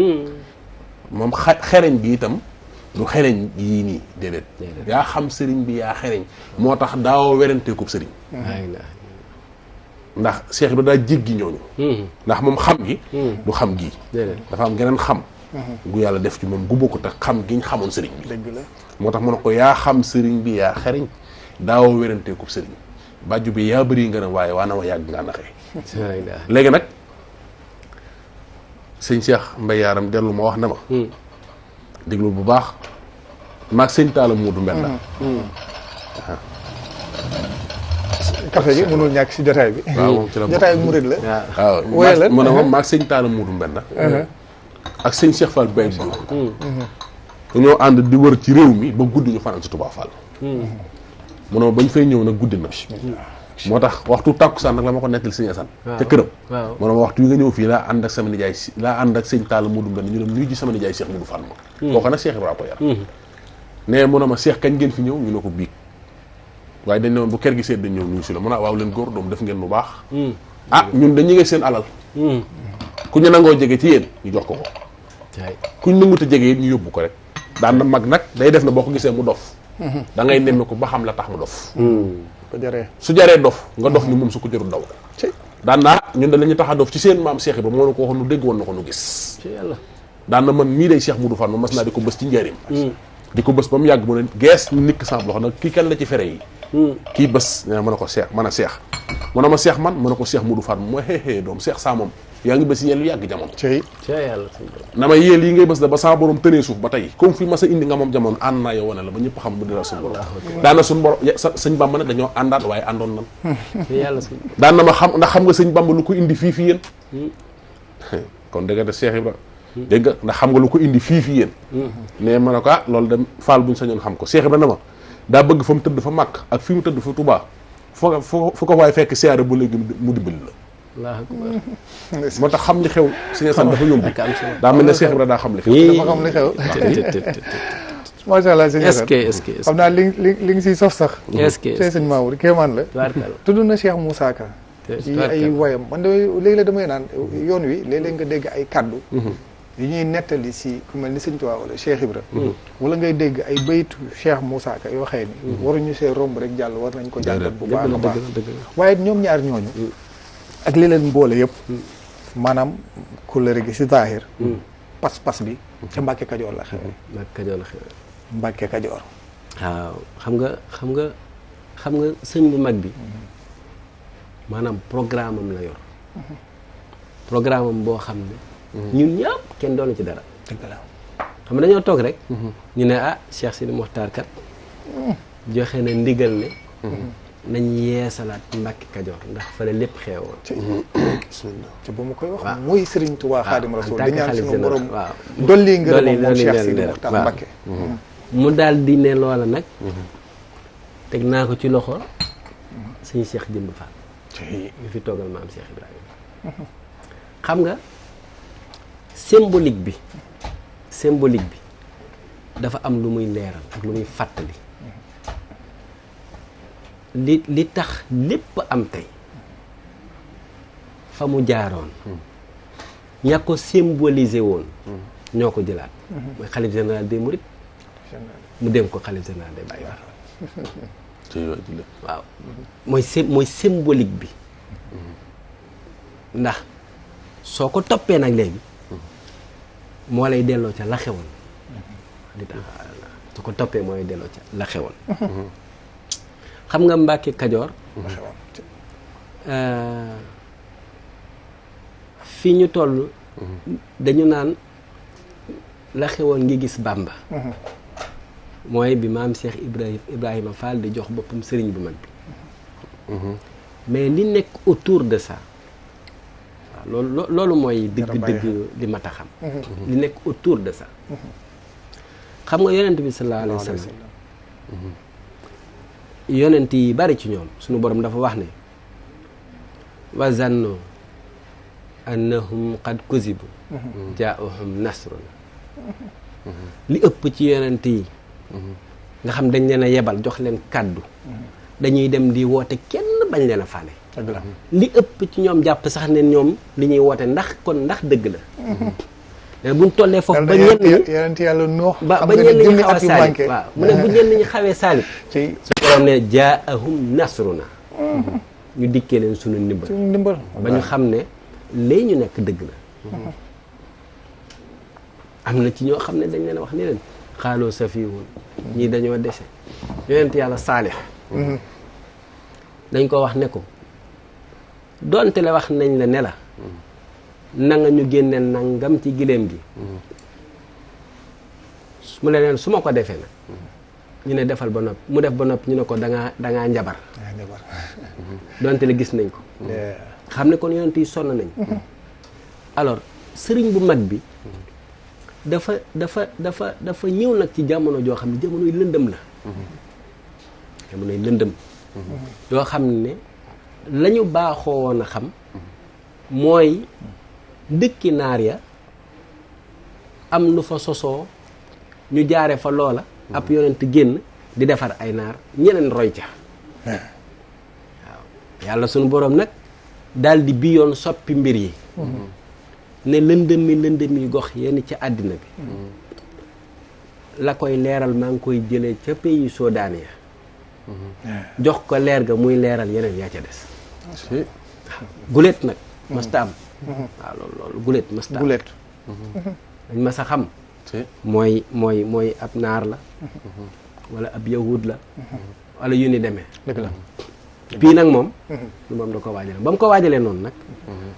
moom xereñ bi itam du xereñ yii nii déedéet yaa xam sëriñ bi yaa xereñ moo tax daawoo weranteekub sëriñ ndax Cheikh Ibrahima daa jéggi ñooñu ndax moom xam gi du xam gii dafa am geneen xam gu yàlla def ci moom gu bokkut ak xam giñ xamoon sëriñ bi dëgg la moo tax mu ne ko yaa xam sëriñ bi yaa xereñ daawoo weranteekub sëriñ bàjju bi yaa bëri nga ne waaye waa na ma yàgg ngaa naxee léegi nag sëñ Cheikh Mbaye Yaram dellu ma wax na ma déglu bu baax maag sëñ Talla Moodu Mbenda café gi mënul ñàkk si jotaay bi waaw moom ci la jotaay bi murid la waaw mu ne ma maag sëñ Talla Moodu Mbenda ak sëñ Cheikh Fall Baye Diouf dañoo ànd di wër ci réew mi ba guddi ñu fanaan si Touba Fall mu ne ma bañ fay ñëw nag guddi na moo tax waxtu tàkkusaan nag la ma ko nettali sëñ Assane ca këram mu ne ma waxtu yi nga ñëw fii laa ànd ak sama nijaay laa ànd ak sëñ Talla Moodu Mbenda ñu dem nuyu ji sama nijaay Cheikh Modou Fall ma kooku nag Cheikh Ibrahima ko yar ne mu ne ma Cheikh kañ ngeen fi ñëw ñu ne ko biig waaye dañ ne woon bu kër gi seet dañ ñëw nuyu si la mu ne waaw leen góor doom def ngeen lu baax ñun dañu ngi seen alal ku ñu nangoo jege ci yéen ñu jox ko ko ku ñu nangut a jege it ñu yóbbu ko rek daan na mag nag day def na boo ko gisee mu dof da ngay nemme ko ba xam la tax mu dof su jaree dof nga dof ni moom su ko jërul daw daan naa ñun da lañu tax a dof ci seen maam Cheikh Ibrahima moo na ko waxoon nu dégg woon na ko nu gis daan na man mii day Cheikh Modou Fall ma mas naa di ko bës ci njëriñ di ko bës ba mu yàgg mu ne gees ñu nikk sama loxo nag kii kan la ci fere yi kii bës ne mën a ko Cheikh mën a Cheikh mu ne ma Cheikh man mën a ko Cheikh Modou Fall mooy xeexee doom Cheikh saa moom yaa ngi bës yéen lu yàgg jamono na ma yéel yi ngay bës da ba sama borom tënee suuf ba tey comme fi ma sa indi nga moom jamono ànd naa yow wane la ba ñëpp xam bu dira suñu borom daana suñu borom sëñ Bamba nag dañoo àndaat waaye àndoon nan daan na ma xam ndax xam nga sëñ Bamba lu ko indi fii fi yéen kon dëgg de Cheikh Ibra dégg nga ndax xam nga lu ko indi fii fi yéen ne ma ne ko loolu dem Fall buñ sañoon xam ko Cheikh Ibra na ma daa bëgg fa mu tëdd fa Màkk ak fi mu tëdd fa Touba fu ko waaye fekk siyaare bu léegi mu dimbali la moo tax xam li xew Sëñ Assane dafa yomb daa mel ne Cheikh Ibra daa xam li xew dafa xam li xew macha allah sëñ Assane xam naa li nga siy sof sax tey sëñ Mamour kéemaan la tudd na Cheikh Moussa Ka ci ay wayam man de léegi-léeg damay naan yoon wi léeg-léeg nga dégg ay kaddu yu ñuy nettali si ku mel ni sëñ Tuubaa wala Cheikh Ibra wala ngay dégg ay baytu Cheikh Moussa Ka yoo xëy ni waruñu see romb rek jàll war nañ ko jàngat bu baax a baax waaye ñoom ñaar ñooñu ak li leen boole yëpp maanaam kóllëre gi si zaahir pas-pas bi ca Mbàkke Kajoor la xewee Mbàkke Kajoor waaw xam nga sëñ bu mag bi maanaam programme am la yor programme am boo xam ne ñun ñëpp kenn doonu ci dara dëgg la xam nga dañoo toog rek ñu ne Cheikh Sidi Mokhtar kat joxe na ndigal ne nañ yeesalaat Mbàkke Kajoor ndax fa la lépp xewoon te ba mu koy wax muy Serigne Touba Xaadim Rasul di ñaan suñu borom dolli ngërëm moom Cheikh Sidi Mokhtar Mbàkke mu daal di ne loola nag teg naa ko ci loxo suñu Cheikh Jëmb Fall ñu fi toogal maam Cheikh Ibrahima xam nga symbolique bi dafa am lu muy leeral ak lu muy fàttali li tax lépp am tey fa mu jaaroon ña ko symboliser woon ñoo ko jëlaat mooy xalif général des mourides mu dem ko xalif général des Baye Fall waaw mooy symbolique bi ndax soo ko toppee nag léegi moo lay delloo ca la xewoon di tax su ko toppee moo lay delloo ca la xewoon xam nga Mbàkke Kajoor fii ñu toll dañu naan la xewoon ngi gis Bàmba mooy bi maam Cheikh Ibrahima Fall di jox boppam sëriñ bu mag bi mais li nekk autour de ça waaw loolu mooy dëgg-dëgg li mat a xam li nekk autour de ça xam nga yonent bi sallallahu alayhi wa sallam yonent yi bari ci ñoom suñu borom dafa wax ne wa zannu annahum qad kuzibu jaa'ahum nasruna li ëpp ci yonent yi nga xam dañ leen a yebal jox leen kàddu dañuy dem di woote kenn bañ leen a faale li ëpp ci ñoom jàpp sax ne ñoom li ñuy woote ndax dëgg la mais buñ tollee foofu ba ñenn ñi yonent yàlla noox ba ñenn ñi xaw a saalib waaw mu ne bu ñenn ñi xawee saalib su borom ne jaa'ahum nasruna ñu dikkee leen sunu ndimbal ba ñu xam ne léegi ñu nekk dëgg la am na ci ñoo xam ne dañ leen wax ni leen xaaloo safiihun ñii dañoo dese yonent yàlla saalix dañ ko wax ne ko doonte le wax nañ la ne la na nga ñu génne nangam ci giléem gi mu ne leen su ma ko defee nag ñu ne defal ba noppi mu def ba noppi ñu ne ko dangaa njabar doonte le gis nañ ko xam ne kon yonent yi sonn nañ alors sëriñ bu mag bi dafa ñëw nag ci jamono joo xam ne jamonoy lëndëm la jamonoy lëndëm yoo xam ne la ñu baaxoo woon a xam mooy dëkki naar ya am lu fa sosoo ñu jaare fa loola ab yonent génn di defar ay naar ñeneen roy ca waaw yàlla sunu boroom nag daal di bi yoon soppi mbir yi ne lëndëmi gox yenn ci àddina bi la koy leeral maa ngi koy jëlee ca pays Soodaan ya jox ko leer ga muy leeral yeneen yaa ca des guléet nag masta am waaw loolu guléet masta am guléet dañ ma sa xam mooy ab naar la wala ab yahud la wala yu ni demee dëgg la bii nag moom lu moom da ko waajale ba mu ko waajalee noonu nag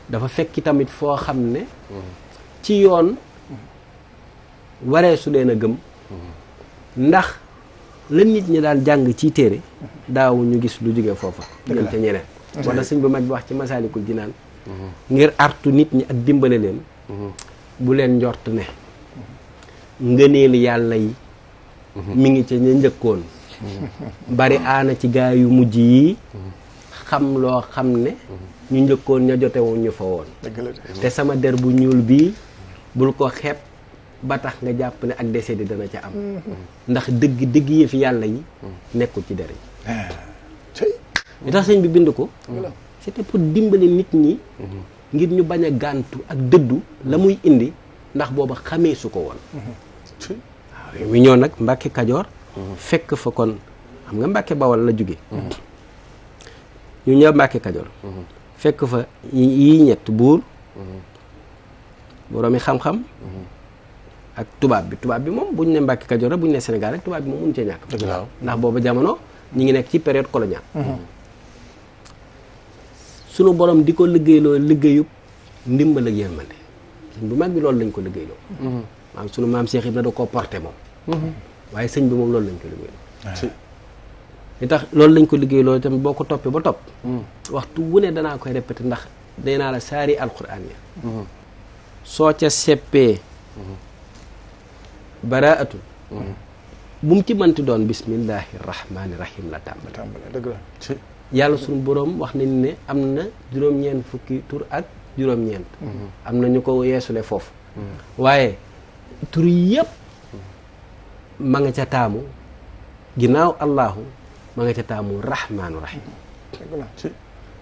dafa fekki tamit foo xam ne ci yoon waree su leen a gëm ndax la nit ñi daan jàng ci téere daaw ñu gis lu jóge foofa jëm ca ñeneen wala sëñ bu mag bi wax ci Masaalikul Jinaan ngir artu nit ñi ak dimbale leen bu leen njort ne ngëneelu yàlla yi mi ngi ca ña njëkkoon bari aana ci gaa yu mujj yi xam loo xam ne ñu njëkkoon ña jotewu ñu fa woon te sama der bu ñuul bii bul ko xeeb ba tax nga jàpp ne ak décédé dana ca am ndax dëgg yëfi yàlla yi nekkul ci der yi li tax sëñ bi bind ko c'était pour dimbali nit ñi ngir ñu bañ a gàntu ak dëddu la muy indi ndax booba xamee su ko woon waaw mi ñëw nag Mbàkke Kajoor fekk fa kon xam nga Mbàkke Bawal la jóge ñu ñëw Mbàkke Kajoor fekk fa yii ñett buur boroomi xam-xam ak tubaab bi moom bu ñu ne Mbàkke Kajoor rek bu ñu ne Sénégal rek tubaab bi moom mënu cee ñàkk ndax booba jamono ñi ngi nekk ci période coloniale sunu borom di ko liggéeyloo liggéeyub ndimbal ak yërmande sëñ bu mag bi loolu lañ ko liggéeyloo maam sunu maam Cheikh Ibra da koo porté moom waaye sëñ bi moom loolu lañ ko liggéeyloo li tax loolu lañ ko liggéeyloo tamit boo ko toppee ba topp waxtu wu ne danaa koy répété ndax day naa la saari alquran ya soo ca seppee baraatun bu mu ci mënti doon bismillahi rahmaani rahim la tàmbale dëgg la yàlla suñu boroom wax nañ ne am na juróom-ñeent fukki tur ak juróom-ñeent am na ñu ko yeesule foofu waaye tur yëpp ma nga ca taamu ginnaaw allahu ma nga ca taamu rahmaanu rahim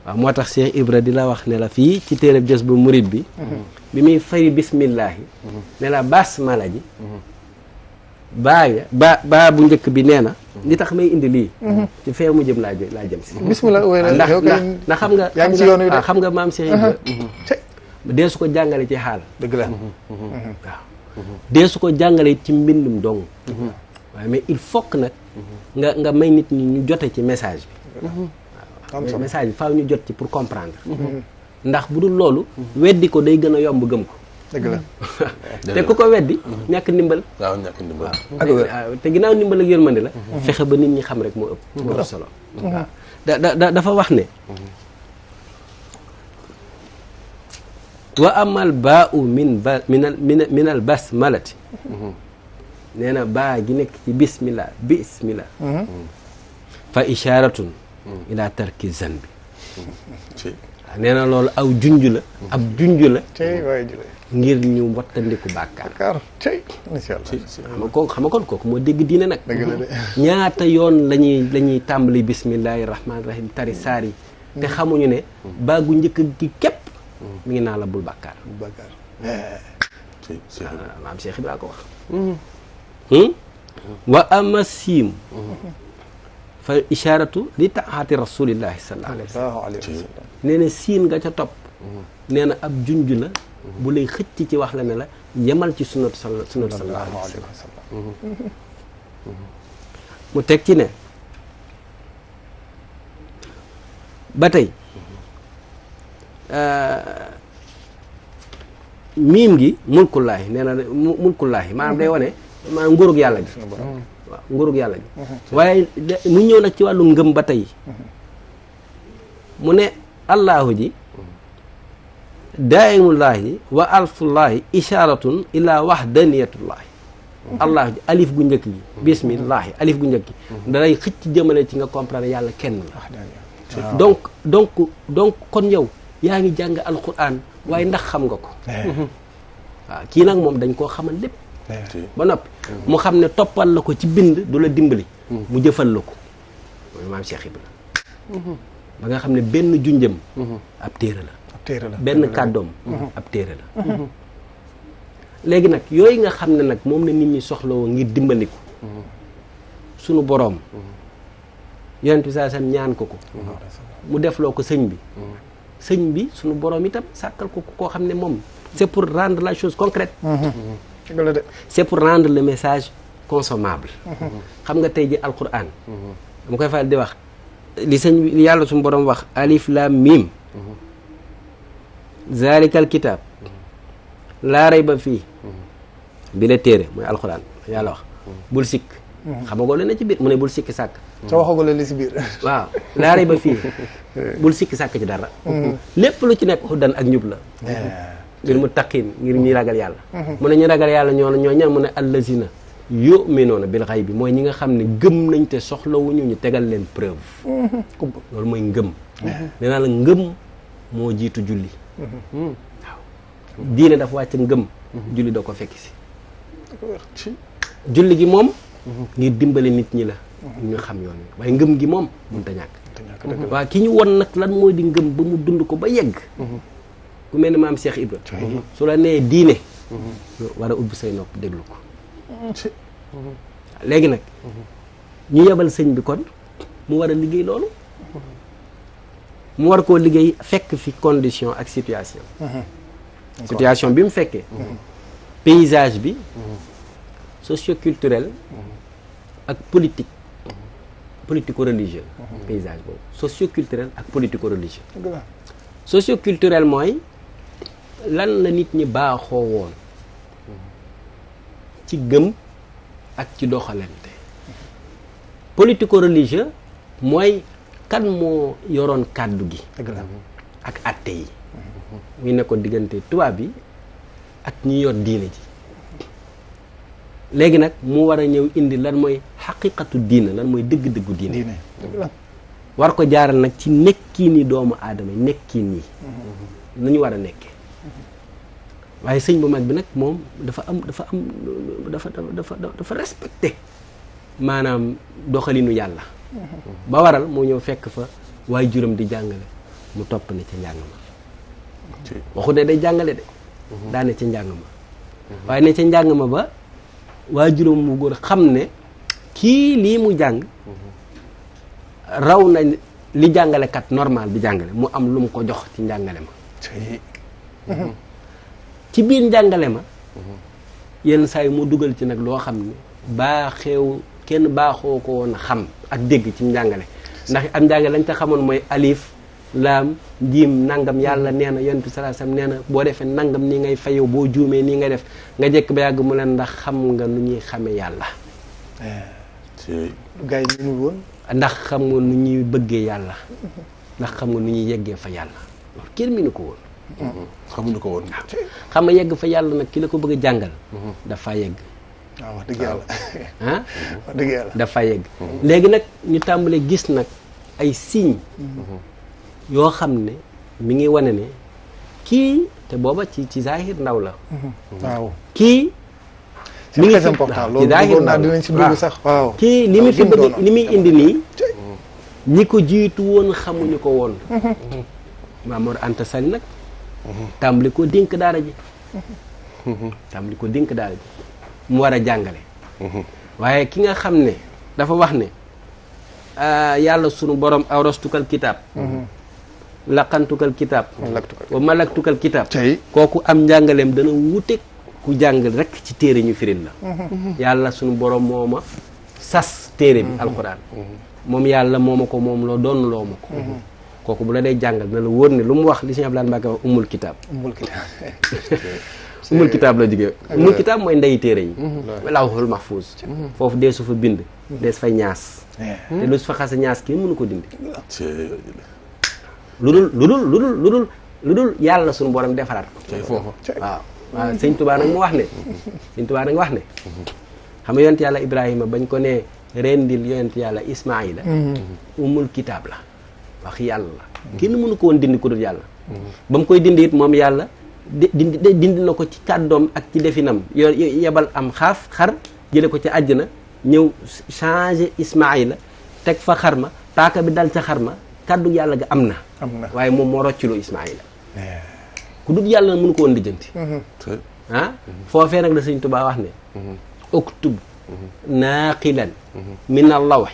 waaw moo tax Cheikh Ibra di la wax ne la fii ci téereb jës bu murid bi bi muy fari bismillahi ne la basmala ji baa bu njëkk bi nee na li tax may indi lii ci fee mu jëm laa jëm si bismillah ndax xam nga yaa ngi ci yoon wi de xam nga maam Cheikh Ibra dee su ko jàngale ci xaal dëgg la waaw dee su ko jàngale ci mbindum dong waaye mais il faut que nag nga may nit ñi ñu jote ci message bi waaw message bi faaw ñu jot ci pour comprendre ndax bu dul loolu weddi ko day gën a yomb gëm ko dëgg la te ku ko weddi ñàkk ndimbal waaw ñàkk ndimbal waaw te ginnaaw ndimbal ak yërmande la fexe ba nit ñi xam rek moo ëpp solo waaw dafa wax ne wa amal baa u min al basmalati nee na baa gi nekk ci bismillah fa isharatun ila tarki zanbi nee na loolu aw junj la ab junj la tey waaye jële ngir ñu wattandiku bàkkaar Dakar tey incha allah xam nga kon kooku moo dégg diine nag dëgg la de ñaata yoon lañuy tàmbali bismillahi rahmaani rahim tari saar yi te xamuñu ne baagu njëkk gi képp mi ngi naa la bul bàkkaar Bakar maam Cheikh Ibra ko wax wa ama siim fa isharatu li taati rasulillahi sallallahu alayhi wa sallam alayhi wa sallam nee na siin nga ca topp nee na ab junj la bu lay xëcc ci wax la ne la yemal ci sunnatu sallallahu alayhi wa sallam mu teg ci ne ba tey miim gi mulkullaahi nee na mulkullaahi maanaam day wane maanaam nguurug yàlla gi waaw nguurug yàlla gi waaye mu ñëw nag ci wàllu ngëm ba tey mu ne allaahu ji daa'imullaahi wa alfullaahi isharatun ila wahdaniyatullaahi allah ji alif gu njëkk gi bismillaahi alif gu njëkk gi dalay xëcc jëmale ci nga comprendre yàlla kenn la donc kon yow yaa ngi jàng alquran waaye ndax xam nga ko waaw kii nag moom dañ koo xamal lépp ba noppi mu xam ne toppal la ko ci bind du la dimbali mu jëfal la ko mooy maam Cheikh Ibra ba nga xam ne benn junjëm ab téere la benn kàddoom ab téere la léegi nag yooyu nga xam ne nag moom la nit ñi soxlawoo ngir dimbaliku sunu boroom yonent bi saa sam ñaan ko mu defloo ko sëñ bi sunu boroom itam sàkkal ko koo xam ne moom c'est pour rendre la chose concrète c'est pour rendre le message consommable xam nga tey ji alquran dama koy faral di wax li yàlla suñu boroom wax alif lam mim zalikal kitab laa rayba fii bi la téere mooy alquran yàlla wax bul sikk xamagoo la ne ci biir mu ne bul sikki sàkk te waxagoo la li si biir waaw laa rayba fii bul sikki sàkk ci dara lépp lu ci nekk hudan ak njub la ngir mu taqin ngir ñuy ragal yàlla mu ne ñu ragal yàlla ñoo ñan mu ne allazina yu'minuuna bil ghaybi bi mooy ñi nga xam ne gëm nañ te soxlawuñu ñu tegal leen preuve loolu mooy ngëm nee naa la ngëm moo jiitu julli waaw diine dafa wàcc ngëm julli doo ko fekki si julli gi moom ngir dimbale nit ñi la ñu xam yoon wi waaye ngëm gi moom mënut a ñàkk waaw ki ñu won nag lan mooy di ngëm ba mu dund ko ba yegg ku mel ne maam Cheikh Ibra su la nee diine war a ubbi say nopp déglu ko léegi nag ñu yebal sëñ bi kon mu war a liggéey loolu mu war koo liggéey fekk fi condition ak situation bi mu fekkee paysage bi socioculturel ak politico-religieux paysage boobu socioculturel ak politico-religieux socioculturel mooy lan la nit ñi baaxoo woon ci gëm ak ci doxalante politico-religieux mooy kan moo yoroon kàddu gi ak atte yi muy nekkoon diggante tubaab bi ak ñi yor diine ji léegi nag mu war a ñëw indi lan mooy xaqiqatu diine lan mooy dëgg-dëggu diine war ko jaaral nag ci nekkiin yi doomu aadama yi nekkiin yi nañu war a nekkee waaye sëñ bu mag bi nag moom dafa respecté maanaam doxalinu yàlla ba waral moo ñëw fekk fa waaye juróom di jàngale mu topp ne ca njàng ma waxu ne day jàngale de daa ne ca njàng ma waaye ne ca njàng ma ba waa juróom mu góor xam ne kii lii mu jàng raw na li jàngalekat normal bi jàngale mu am lu mu ko jox ci njàngale ma ci biir njàngale ma yenn saa yi mu dugal ci nag loo xam ne kenn baaxoo ko woon a xam ak dégg ci njàngale ndax am njàngale lañ ca xamoon mooy alif laam jiim nangam yàlla nee na yonent bi sallallahu alayhi wasallam nee na boo defee nangam nii ngay fayu boo juumee nii ngay def nga jekk ba yàgg mu leen ndax xam nga nu ñuy xamee yàlla gaa yi ñu woon ndax xam nga nu ñuy bëggee yàlla ndax xam nga nu ñuy yeggee fa yàlla loolu kenn mi nu ko woon xamuñu ko woon xam nga yegg fa yàlla nag ki la ko bëgg a jàngal dafa yegg waaw wax dëgg yàlla wax dëgg yàlla dafa yegg léegi nag ñu tàmbalee gis nag ay signes yoo xam ne mi ngi wane ne kii te booba ci zahir ndaw la waaw kii mi ngi très important loolu bëggoon naa dinañ si dugg sax waaw kii li mu fi bëgg li muy indi nii ñi ko jiitu woon xamuñu ko woon Maam Mor Anta Sali nag tàmbali ko dénk daara ji tàmbali ko dénk daara ji mu war a jàngale waaye ki nga xam ne dafa wax ne yàlla sunu borom awrastukal kitaab laqantukal kitaab wa malaktukal kitaab kooku am njàngaleem dana wute ku jàng rek ci téere ñu firil la yàlla sunu borom moo ma sas téere bi alquran moom yàlla moo ma ko moom loo doon loo ma ko kooku bu la day jàngal na la wóor ne lu mu wax li Sëñ Abdoulaye Mbacke wax umul kitaab umul kitaab la jógee umul kitaab mooy ndeyi téere yi lawhul mahfuus foofu dee su fa bind dees fay ñaas te lu su fa xase ñaas kenn mënu ko dindi lu dul yàlla suñu borom defaraat ko waaw waaw sëñ Tuubaa nag mu wax ne sëñ Tuubaa nag wax ne xam nga yonent yàlla Ibrahima bañ ko ne rendil yonent yàlla Ismaayila umul kitaab la wax yàlla la kenn mënu ko woon dindi ku dul yàlla ba mu koy dindi it moom yàlla dindi na ko ci kàddoom ak ci definam yebal am xar jële ko ci àjjana ñëw changé Ismaayila teg fa xar ma paaka bi dal ca xar ma kàddu yàlla ga am na waaye moom moo rocciloo Ismaayila ku dul yàlla mënu ko woon lijjanti ah foofee nag la sëñ Tuubaa wax ne uktub naaqilan min allawhi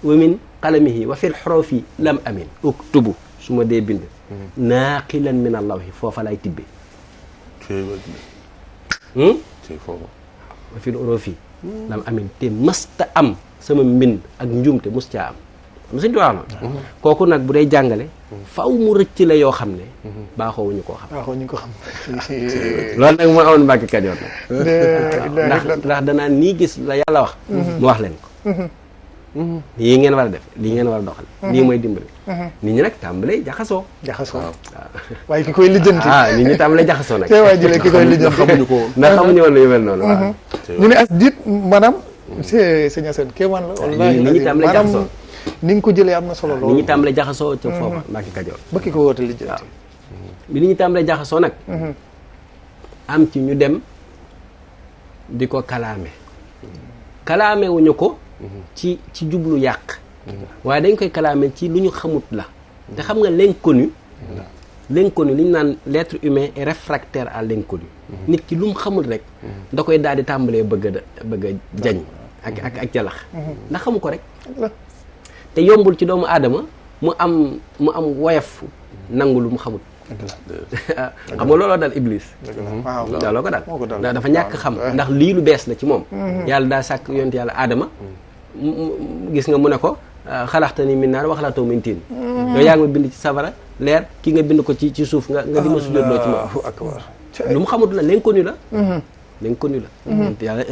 wa min qalamihi wa fil xurufi lam amin uktubu su ma dee bind naaqilan min allawhi foofa lay tibbe wa fil xurufi lam amin te mësta am sama mbind ak njuumte mës caa am sëñ Tuubaa ma kooku nag bu dee jàngale faw mu rëcc la yoo xam ne baaxoowuñu koo xam baaxoowuñu ko xam loolu nag moo amoon Mbàkke Kajoor nag ndax danaa nii gis la yàlla wax mu wax leen ko lii ngeen war a def lii ngeen war a doxal lii mooy dimbali nit ñi nag tàmbalee jaxasoo waaw waaye ki koy lijjanti nit ñi tàmbalee jaxasoo nag waaye jëlee ki koy lijjanti xamuñu ko ndax xamuñu woon lu yu mel noonu waaw ñu ne as diit maanaam c'est sëñ Assane kéemaan la wallaahi nit ñi tàmbalee jaxasoo ni nga ko jëlee am na solo loolu nit ñi tàmbalee jaxasoo ca foofa Mbàkke Kajoor ba ki ko woote lijjanti bi nit ñi tàmbalee jaxasoo nag am ci ñu dem di ko kalaame wuñu ko ci jublu yàq waaye dañ koy kalaame ci lu ñu xamut la te xam nga l'inconnu li ñu naan l'être humain est réfractaire à l'inconnu nit ki lu mu xamul rek da koy daal di tàmbalee bëgg a jañ ak jalax ndax xamu ko rek te yombul ci doomu aadama mu am woyof nangu lu mu xamul xam nga looloo dal Iblis looloo ko dal dafa ñàkk xam ndax lii lu bees la ci moom yàlla daa sàkk yonent yàlla aadama gis nga mu ne ko xalaxtani min naar wa xalaxtahu min tiin yow yaa ngi ma bind ci safara leer ki nga bind ko ci suuf nga di ma sujjóotloo ci moom lu mu xamut la l'inconnu la yàlla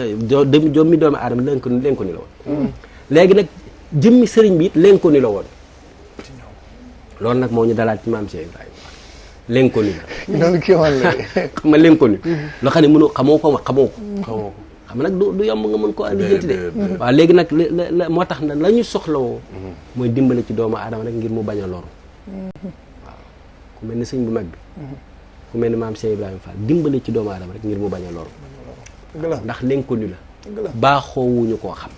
jommi doomu aadama l'inconnu la woon léegi nag jëmmi sëriñ bi it l'inconnu la woon loolu nag moo ñu dalaat ci maam Cheikh Ibrahima l'inconnu la loolu kii woon la xam nga l'inconnu loo xam ne mënoo xamoo ko xam nag du yomb nga mën ko lijjanti de waaw léegi nag la moo tax na la ñu soxlawoo mooy dimbale ci doomu aadama rek ngir mu bañ a loru waaw ku mel ni sëñ bu mag bi ku mel ni maam Cheikh Ibrahima Fall dimbale ci doomu aadama rek ngir mu bañ a loru ndax l'inconnu la baaxoowuñu koo xam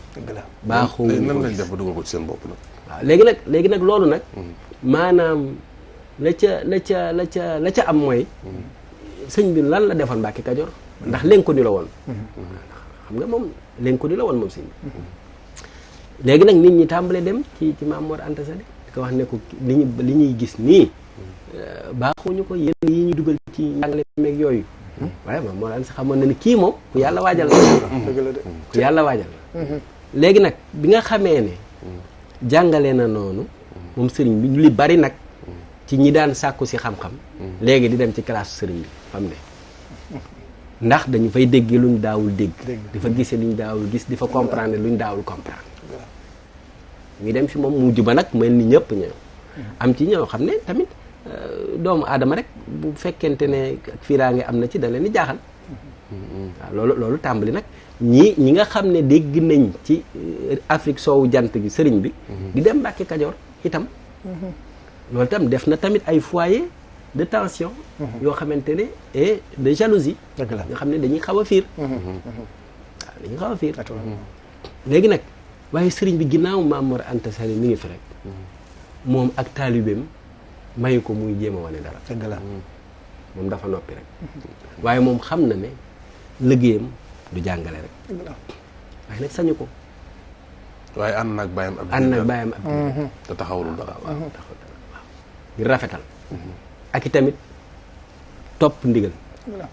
baaxoowuñu nan lañ def ba dugal ko ci seen bopp nag waaw léegi nag loolu nag maanaam la ca am mooy sëñ bi lan la defoon Mbàkke Kajoor ndax l'inconnu la woon xam nga moom l'inconnu la woon moom sëñ bi léegi nag nit ñi tàmbale dem ci Maam Mor Anta Sali di ko wax ne ko li ñuy gis nii baaxuñu ko yéen yi ñuy dugal ci njàngale meeg yooyu waaye Maam Mor Anta Sali xamoon na ni kii moom ku yàlla waajal la ku yàlla waajal la léegi nag bi nga xamee ne jàngale na noonu moom sëriñ bi li bari nag ci ñi daan sàkku si xam-xam léegi di dem ci classe sëriñ bi fam ne ndax dañu fay déggee luñ daawul dégg di fa gisee luñ daawul gis di fa comprendre luñ daawul comprendre ñu dem fi moom mujj ba nag mel ni ñëpp ñëw am ci ñoo xam ne tamit doomu aadama rek bu fekkente ne fiiraange am na ci da leen di jaaxal waaw loolu tàmbali nag ñi nga xam ne dégg nañ ci Afrique soowu jant gi sëriñ bi di dem Mbàkke Kajoor itam loolu tam def na tamit ay foyer de tension yoo xamante ne et de jalousie dëgg la nga xam ne dañuy xaw a fiir waaw dañuy xaw a fiir léegi nag waaye sëriñ bi ginnaaw Maam Mor Anta Sali mi ngi fi rek moom ak taalibeem mayu ko muy jéem a wane dara dëgg la moom dafa noppi rek waaye moom xam na ne liggéeyam du jàngale rek dëgg la waaye nag sañu ko waaye ànd naag bàyyam ab ànd nag bàyyam ab te taxawalul dara waaw taxaw dara waaw ngir rafetal ak i tamit topp ndigal dëgg la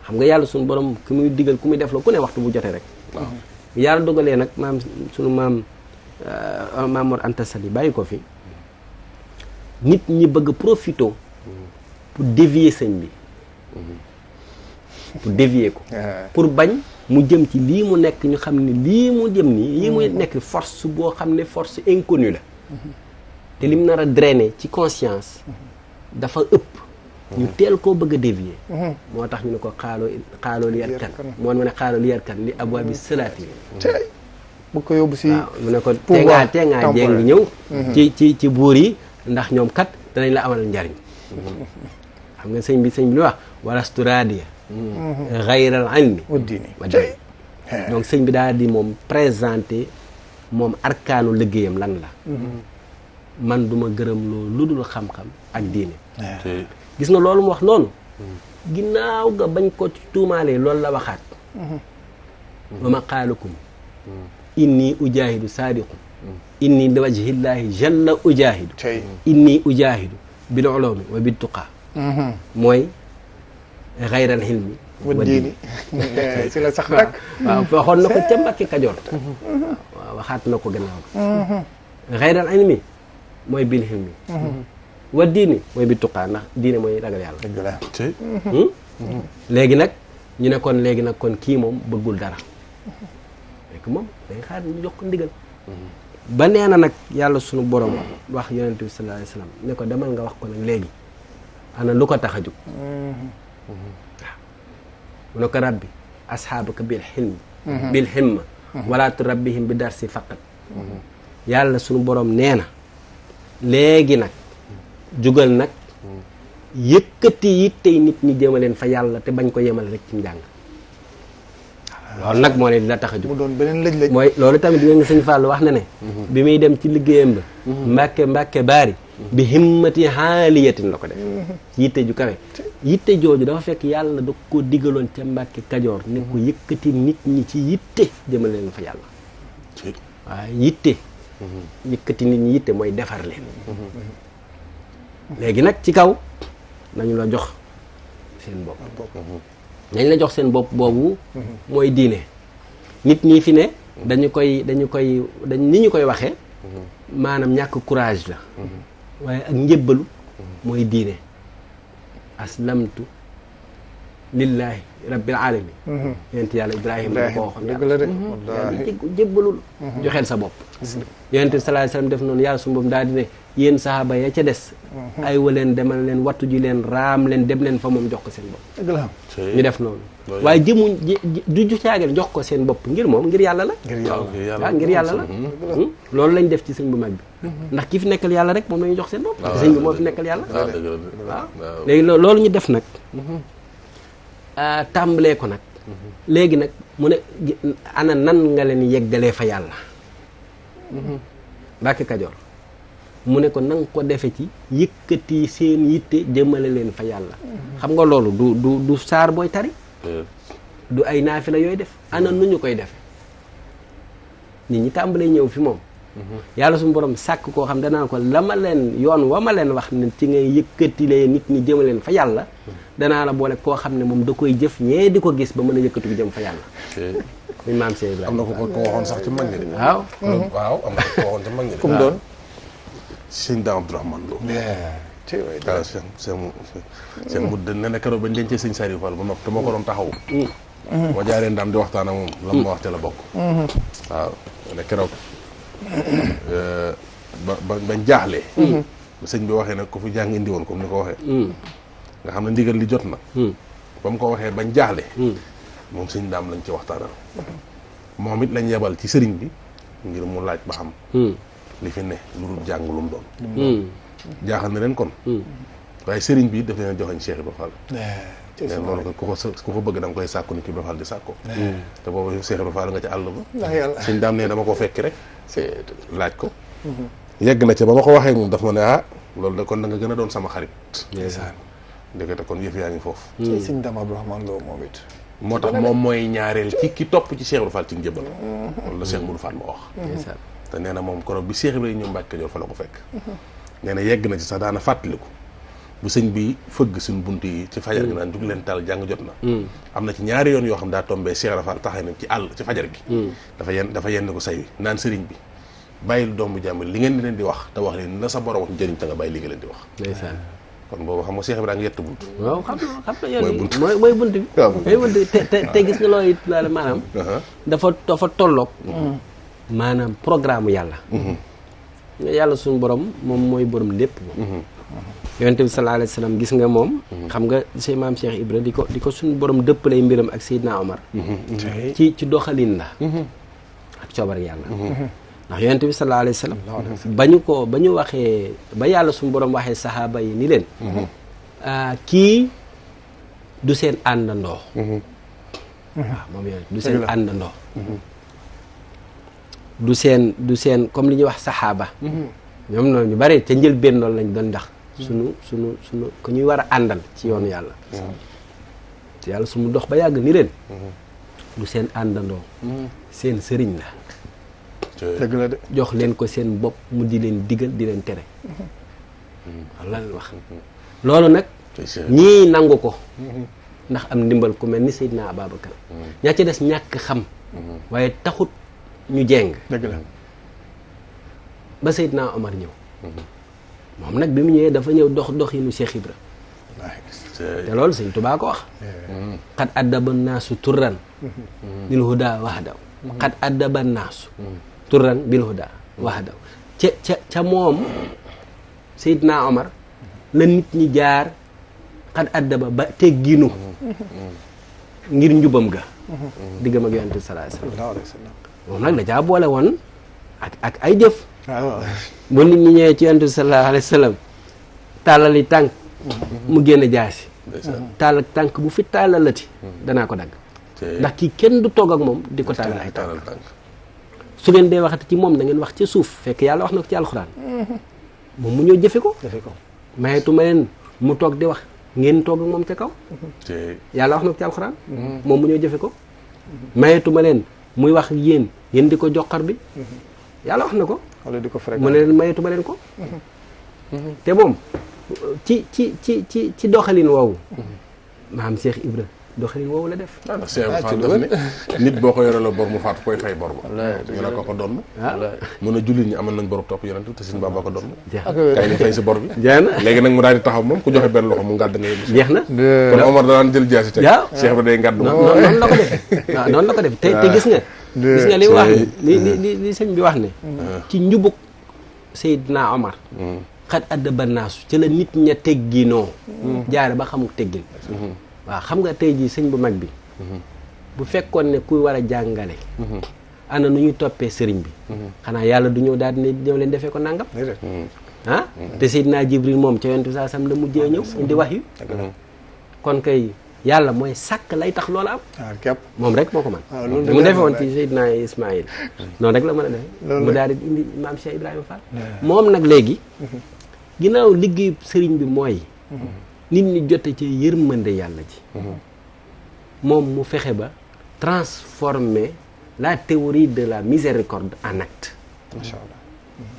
xam nga yàlla suñu borom ki muy digal ku muy def la ku ne waxtu bu jotee rek yàlla dogalee nag maam suñu maam Maam Mor Anta Sali bàyyi ko fi nit ñi bëgg profito pour dévier sëñ bi pour dévier ko pour bañ mu jëm ci lii mu nekk ñu xam ne lii mu jëm nii lii muy nekk force boo xam ne force inconnue la te lim nar a drainer ci conscience dafa ëpp ñu teel koo bëgg a dévier moo tax ñu ne ko xaaloo li yarkan moo mu ne xaaloo li yarkan li abwaabi salaati tey bu ko yóbbu si waaw mu ne ko tee ngaa jéng ñëw ci buur yi ndax ñoom kat danañ la amal njariñ xam nga sëñ bi lu wax walastu raadiya xayral ilmi wa diini wa diini donc sëñ bi daal di moom présenté moom arkaanu liggéeyam lan la man duma gërëm loolu lu dul xam-xam ak diine gis nga loolu mu wax noonu ginnaaw ga bañ ko tuumaalee loolu la waxaat wa maqaalukum inni ujaahidu saadiqu inni li wajhillahi jalla ujaahidu inni ujaahidu bil ulumi wa bit tuqaa mooy xayral xilmi wa diini si la sax nag waaw waxoon na ko ca Mbàkke Kajoor waaw waxaat na ko gannaaw ga xayral xilmi mooy bil xilmi wa diini mooy bit tuqaa ndax diine mooy ragal yàlla dëgg la léegi nag ñu ne kon léegi nag kon kii moom bëggul dara fekk moom day xaar ñu jox ko ndigal ba nee na nag yàlla sunu borom wax yonent bi sallallahu alayhi wa sallam ne ko demal nga wax ko nag léegi ana lu ko tax a jóg waaw mu ne ko rabbi asxaabaka bil xilmi bil himma wala turabbihim bi darsi faqat yàlla sunu borom nee na léegi nag jugal nag yëkkati yittey nit ñi jëmaleen fa yàlla te bañ ko yemal rek ci njàng loolu nag moo ne di la tax a jóg mu doon beneen lëj-lëj mooy loolu tamit yéen nga sëñ Fall wax na ne bi muy dem ci liggéeyam ba mbàkke baari bi himmati haaliyatin la ko def ci yitte ju kawe yitte jooju dafa fekk yàlla da ko digaloon ca Mbàkke Kajoor ne ko yëkkati nit ñi ci yitte jëmaleen fa yàlla waaye yitte yëkkati nit ñi yitte mooy defar leen léegi nag ci kaw nañu la jox seen bopp nañ la jox seen bopp boobu mooy diine nit ñi fi ne ni ñu koy waxee maanaam ñàkk courage la waaye ak njébbalu mooy diine aslamtu lillahi rabbil alamin yonent yàlla Ibrahima da ko waxoon dëgg la de wallaahi jébbalul joxeel sa bopp yonent bi sallallahu alayhi wasallam def noonu yàlla su bopp daal di ne yéen sahaaba ya ca des ay waleen demal leen wattu ji leen raam leen dem leen fa moom jox ko seen bopp dëgg la ñu def noonu waaye jëmuñ du caageen jox ko seen bopp ngir moom ngir yàlla la waaw ngir yàlla la loolu lañ def ci sëñ bu mag bi ndax ki fi nekkal yàlla rek moom la ñu jox seen bopp sëñ bi moo fi nekkal yàlla waaw léegi loolu ñu def nag tàmbalee ko nag léegi nag mu ne ana nan nga leen yeggalee fa yàlla Mbàkke Kajoor mu ne ko nanga ko defe ci yëkkati seen yitte jëmale leen fa yàlla xam nga loolu du saar booy tari du ay naafila yooyu def ana nu ñu koy defe nit ñi tàmbalee ñëw fi moom yàlla suñu borom sàkk koo xam danaa ko la ma leen yoon wa ma leen wax ne ci ngay yëkkatilee nit ñi jëmaleen fa yàlla danaa la boole koo xam ne moom da koy jëf ñee di ko gis ba mën a yëkkatu bi jëm fa yàlla muy maam Cheikh Ibrahima am na ko waxoon sax ci mag ñi de waaw am na ko waxoon ci mag ñi de kum doon sëñ Daam Abdourahmane Lo waaw seen mu ne na keroog bañ dencee sëñ Saliou Fall ba noppi te moo ko doon taxaw ma jaaree Ndaam di waxtaan ak moom lan ma wax ca la bokk waaw ne keroog bañ jaaxlee ba sëñ bi waxee nag ko fi jàng indi woon comme ni ko waxee nga xam ne ndigal li jot na ba mu ko waxee bañ jaaxle moom sëñ Daam lañ ci waxtaanal moom it lañ yebal ci sëriñ bi ngir mu laaj ba xam li fi ne lu dul jàng lu mu doon jaaxal na leen kon waaye sëriñ bi daf leen joxañ Cheikh Ibra Fall mais loolu ku ko bëgg da nga koy sàkku ni ki Ibra Fall di sàkko te boobu Cheikh Ibra Fall nga ci àll ba suñ daam ne dama ko fekk rek laaj ko yegg na ca ba ma ko waxee moom daf ma ne loolu de kon da nga gën a doon sama xarit ndekete kon yëf yaa ngi foofu sëñ Dame Abdourahmane Lo moom it moo tax moom mooy ñaareel ci ki topp ci Cheikh Ibra Fall ci njëbbal loolu la Cheikh Moudou Fall ma wax te nee na moom koroog bi Cheikh Ibra ñëw Mbàkke Kajoor fa la ko fekk nee na yegg na ci sax daana fàttaliku bu sëñ bi fëgg suñ bunt yi ci fajar gi naan jug leen taal jàng jot na am na ci ñaari yoon yoo xam daa tombee Cheikh Ibra Fall taxay na ci àll ci fajar gi dafa yenn ko say wi naan sëriñ bi bàyyil doomu jàmbur li ngeen di leen di wax te wax leen na sa borom wax njëriñ te nga bàyyi li nga leen di wax ndeysaan kon boobu xam nga Cheikh Ibra nga yett bunt waaw xam na yoon mooy bunt bi mooy bunt bi te gis nga loolu it daal maanaam dafa tolloog maanaam programme yàlla yàlla suñu borom moom mooy borom lépp moom yonent bi sallallahu alayhi wa sallam gis nga moom xam nga say maam Cheikh Ibra di ko suñu borom dëppalay mbiram ak Seydina Omar ci doxalin la ak coobar yàlla ndax yonent bi sallallahu alayhi wa sallam ba ñu waxee ba yàlla suñu borom waxee saxaaba yi ni leen kii du seen àndandoo waaw moom yonent du seen àndandoo du seen comme li ñuy wax saxaaba ñoom noonu ñu bari ca njëlbéen loolu lañ doon ndax sunu ku ñuy war a àndal ci yoonu yàlla te yàlla su mu dox ba yàgg ni leen du seen àndandoo seen sëriñ la dëgg la de jox leen ko seen bopp mu di leen digal di leen tere walla leen wax loolu nag ñii nangu ko ndax am ndimbal ku mel ni Seydina Ababacar ñaa ci des ñàkk xam waaye taxut ñu jeng dëgg la ba Seydina Omar ñëw moom nag bi mu ñëwee dafa ñëw doxinu Cheikh Ibra te loolu Sëñ Tuubaa ko wax xad addaba naasu turran bil huda wahdaw xad addaba naasu turran bil huda wahdaw ca moom Seydina Omar la nit ñi jaar xad addaba ba tegginu ngir njubam ga diggam ak Yonent bi sallallahu alayhi wa sallam moom nag da caa boole woon ak ay jëf bu nit ñi ñëwee ci Yonent bi sallallahu alayhi wa sallam tàllali tànk mu génn jaasi tàllal tànk bu fi tàllalati danaa ko dagg ndax kii kenn du toog ak moom di ko tàllal ay tànk su ngeen dee waxati ci moom da ngeen wax ci suuf fekk yàlla wax na ko ci alxuraan moom mu ñëw jëfe ko mayetu ma leen mu toog di wax ngeen toog ak moom ca kaw yàlla wax na ko ci alxuraan moom mu ñëw jëfe ko mayetu ma leen muy wax ak yéen yéen di ko joxar bi yàlla wax na ko mu ne leen mayetu ma leen ko te moom ci doxalin woowu maam Cheikh Ibra doxalin woowu la def Cheikh Ibra Fall daf ne nit boo ko yoreloo bor mu faatu koy fay bor ba ñu la ko donn mën a jullit ñi amal nañ boru topp yonent te Sëñ Bamba ko donn kay ni fay si bor bi jeex na léegi nag mu daal di taxaw moom ku joxe benn loxo mu ngàdd nga yëngu jeex na kon Omar danaan jël jaasi teg Cheikh Ibra day ngàdd noonu la ko def waaw noonu la ko def te gis nga li wax li sëñ bi wax ne ci njubug Seydina Omar xat addaba naasu ci la nit ña tegginoo jaare ba xamul teggin waaw xam nga tey jii sëñ bu mag bi bu fekkoon ne kuy war a jàngale ana nu ñuy toppee sëriñ bi xanaa yàlla du ñëw daal di ne ñëw leen defee ko nangam te Seydina Jibril moom ca Yonent bi saa sam la mujjee ñëw indi wax yu kon kay yàlla mooy sàkk lay tax loola am moom rek moo ko man mu defee woon ci Seydina Ismaïl noonu rek la mën a defee mu daal di indi maam Cheikh Ibrahima Fall moom nag léegi ginnaaw liggéeyu sëriñ bi mooy nit ñi jote ci yërmande yàlla ji moom mu fexe ba transformer la théorie de la miséricorde en acte macha allah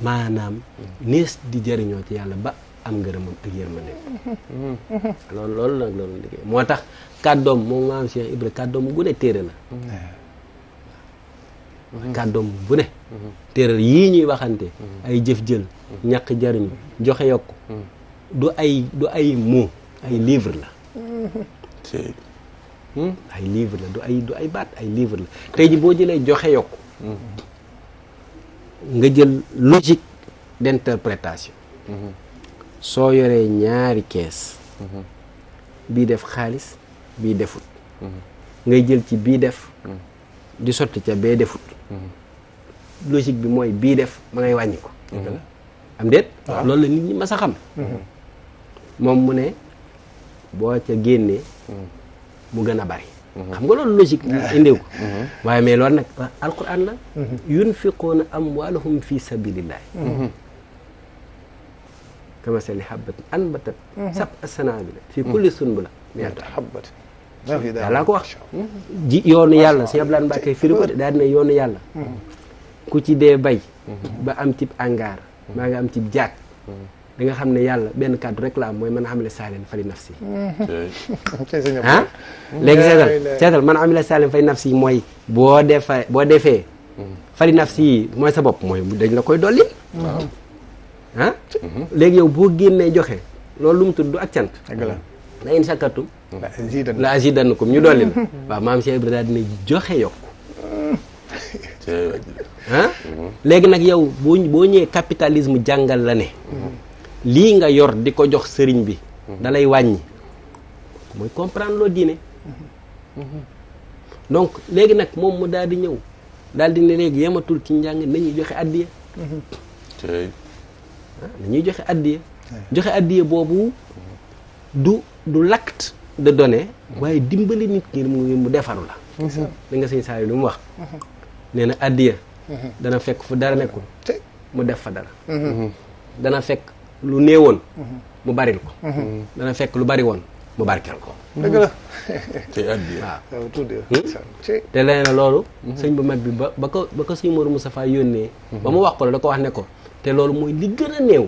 maanaam nees di jëriñoo ci yàlla ba am ngërëmam ak yërmande loolu nag loolu liggéey moo tax kàddoom moom maam Cheikh Ibra kàddoom bu ne téere la kàddoom bu ne téere yii ñuy waxante ay jëf jël ñàkk jariñu joxe yokk du ay mot ay livre la ay livre la du ay baat ay livre la tey ji boo jëlee joxe yokk nga jël logique d'interprétation soo yoree ñaari kees bii def xaalis bii defut ngay jël ci bii def di sotti ca bee defut logique bi mooy bii def ma ngay wàññi ko am déet loolu la nit ñi mas a xam moom mu ne boo ca génnee mu gën a bari xam nga loolu logique indiw ko waaye mais loolu nag alquran la yunfiquuna amwaalahum fi sabilillahi kamasali habbatin anbatat sab'a sanaabila fi kulli sunbula mi'atu habbatin yàlla ko wax ji yoonu yàlla si Abdoulaye Mbacke firi ko daal ne yoonu yàlla ku ci dee bay ba am cib angaar maa nga am cib jaag da nga xam ne yàlla benn kàddu rek la am mooy man amila saalin fali nafsi ah léegi seetal man amila saalin fali nafsi mooy boo defee fali nafsi yi mooy sa bopp mooy dañ la koy dolli ah léegi yow boo génnee joxe loolu lu mu tudd du ak cant la in shakartum la azidannakum ñu dolli la waaw maam Cheikh Ibrahima daal dina joxe yokku ah léegi nag yow boo ñëwee capitalisme jàngal la ne lii nga yor di ko jox sëriñ bi dalay wàññi mooy comprendre loo diine donc léegi nag moom mu daal di ñëw daal di ne léegi yematul ci njàng nañuy joxe addiya nañuy joxe addiya boobu du l'acte de donner waaye dimbali nit ki mu defaru la da nga sëñ saa yi lu mu wax nee na addiya dana fekk fu dara nekkul mu def fa dara dana fekk lu néewoon mu baril ko dana fekk lu bari woon mu barkeel ko dëgg la te addiya waaw te leneen na loolu sëñ bu mag bi ba ko sëñ Modou Moustapha yónnee ba mu wax ko la da ko wax ne ko te loolu mooy li gën a néew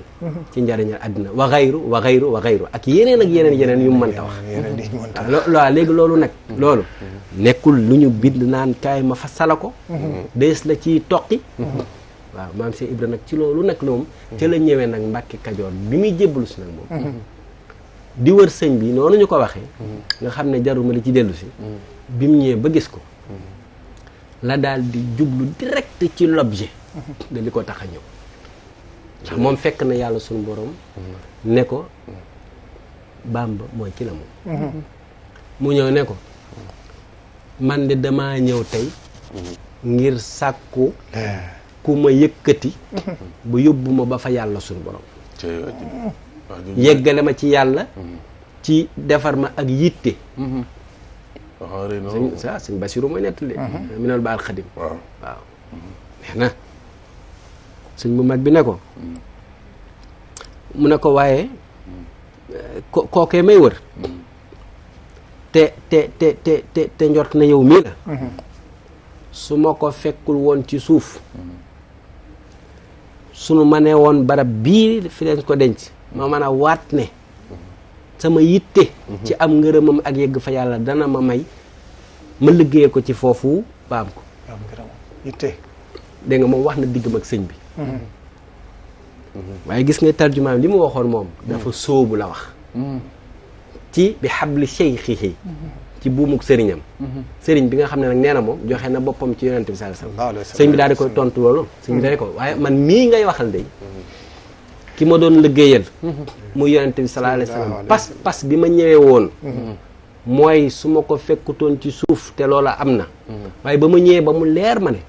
ci njariñal àddina wa xayru ak yeneen yu mu mënta wax waaw léegi loolu nag loolu nekkul lu ñu bind naan kaay ma fa sala ko dees la ci toqi waaw maam Cheikh Ibra nag ci loolu nag moom ca la ñëwee nag Mbàkke Kajoor bi muy jébbalu si nag moom di wër sëñ bi noonu ñu ko waxee nga xam ne jaruma li ci dellu si bi mu ñëwee ba gis ko la daal di jublu direct ci l'objet de li ko tax a ñëw ndax moom fekk na yàlla suñu borom ne ko Bàmba mooy ki la moom mu ñëw ne ko man de damaa ñëw tey ngir sàkku ku ma yëkkati bu yóbbu ma ba fa yàlla suñu borom yeggale ma ci yàlla ci defar ma ak yitte sëñ Basiru mooy nettali minal baal xadim waaw neex na sëñ bu mag bi ne ko mu ne ko waaye kookee may wër te njort na yow mii la su ma ko fekkul woon ci suuf sunu ma ne woon barab bii fi leen ko denc ma mën a waat ne sama yitte ci am ngërëmam ak yegg fa yàlla dana ma may ma liggéeyee ko ci foofu ba am ko am ngërëm yitte dégg nga moom wax na diggam ak sëñ bi waaye gis nga tarjumaam li mu waxoon moom dafa sóobu la wax ci bi xabli cheikhihi ci buumuk sëriñam sëriñ bi nga xam ne nag nee na moom joxe na boppam ci yonente bi sallallahu alayhi wasallam sëñ bi daal di koy tontu loolu sëñ bi daal di ko waaye man mii ngay waxal de ki ma doon liggéeyal muy yonente bi sallallahu alayhi wasallam pas bi ma ñëwee woon mooy su ma ko fekkutoon ci suuf te loola am na waaye ba ma ñëwee ba mu leer ma ne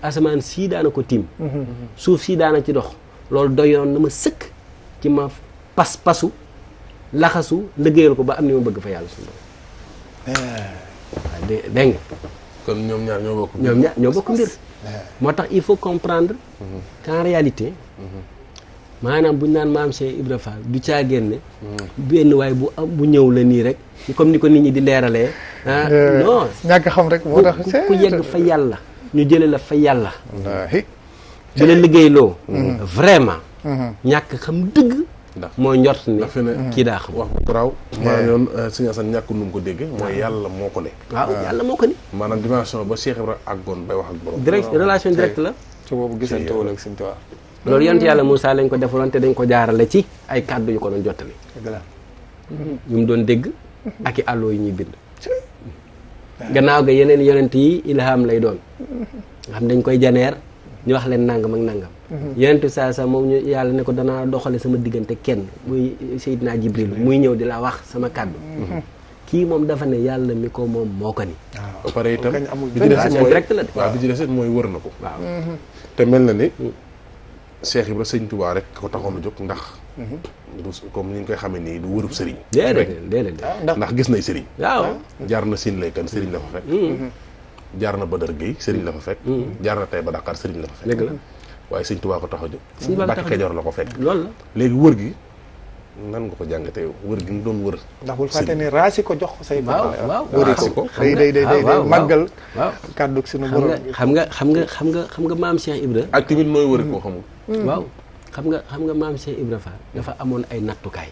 asamaan sii daana ko tiim suuf sii daana ci dox loolu doyoon na ma sëkk ci ma pas-pasu laxasu liggéeyal ko ba am ni ma bëgg fa yàlla suñu waaw dégg nga kon ñoom ñaar ñoo bokk mbir moo tax il faut comprendre qu'en réalité maanaam bu ñu naan maam Cheikh Ibra Fall du caa génne benn waay bu ñëw la nii rek comme ni ko nit ñi di leeralee non ñàkk xam rek moo tax ku yegg fa yàlla ñu jële la fa yàlla wallaahi di la liggéeyloo vraiment ñàkk xam dëgg mooy njort ni kii daa xam wax bu raw maanaam yoon Sëñ Asan ñàkk nu mu ko déggee mooy yàlla moo ko ne waaw yàlla moo ko ni maanaam dimension ba Cheikh Ibra àggoon bay wax ak borom direct relation directe la ci boobu gisante wala ak Sëñ Tuubaa loolu yonent yàlla Moussa lañ ko defaloon te dañ ko jaarale ci ay kàddu yu ko doon jottali ñu mu doon dégg ak i àlloo yi ñuy bind gannaaw ga yeneen yonent yi ilham lay doon nga xam dañ koy janeer ñu wax leen nangam ak nangam yonent bi saa moom ñu yàlla ne ko danaa doxale sama diggante kenn muy Seydina Jibril muy ñëw di la wax sama kàddu kii moom dafa ne yàlla mi ko moom moo ko ni ba pare itam relation directe la de waaw bi ci des mooy wër na ko waaw te mel na ni Cheikh Ibra sëñ Touba rek ko taxoon a jóg ndax du comme ni ñu koy xamee nii du wërub sëriñ déedéet ndax gis nay sëriñ waaw jaar na Sine Lay kan sëriñ la fa fekk jaar na Badar Gueye sëriñ la fa fekk jaar na Taïba Dakar sëriñ la fa fekk dëgg la waaye sëñ Touba ko tax a jóg Sëñ Touba ko tax a Mbàkke Kajoor la ko fekk loolu la léegi wër gi nan nga ko jàngatee wër gi mu doon wër ndax bul fàtte ni raasi ko jox ko say waaw wëri raasi ko ko day màggal waaw kàddu suñu borom xam nga maam Cheikh Ibra ak tamit nooy wëri koo xamul waaw xam nga maam Cheikh Ibra Fall dafa amoon ay nattukaay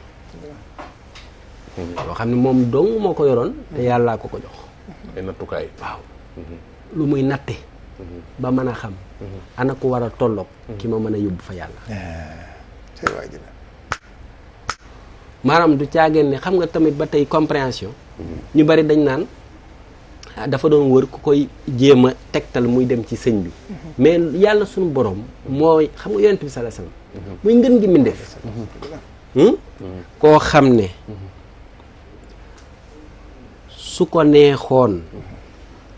yoo xam ne moom dong moo ko yoroon te yàllaa ko jox ay nattukaay waaw lu muy natte ba mën a xam ana ko war a tolloog ki ma mën a yóbbu fa yàlla maanaam du caageen ne xam nga tamit ba tey compréhension ñu bari dañ naan dafa doon wër ku koy jéem a tegtal muy dem ci sëñ bi mais yàlla suñu borom mooy xam nga yonent bi sallallahu alayhi wasallam muy ngën gi mbindeef koo xam ne su ko neexoon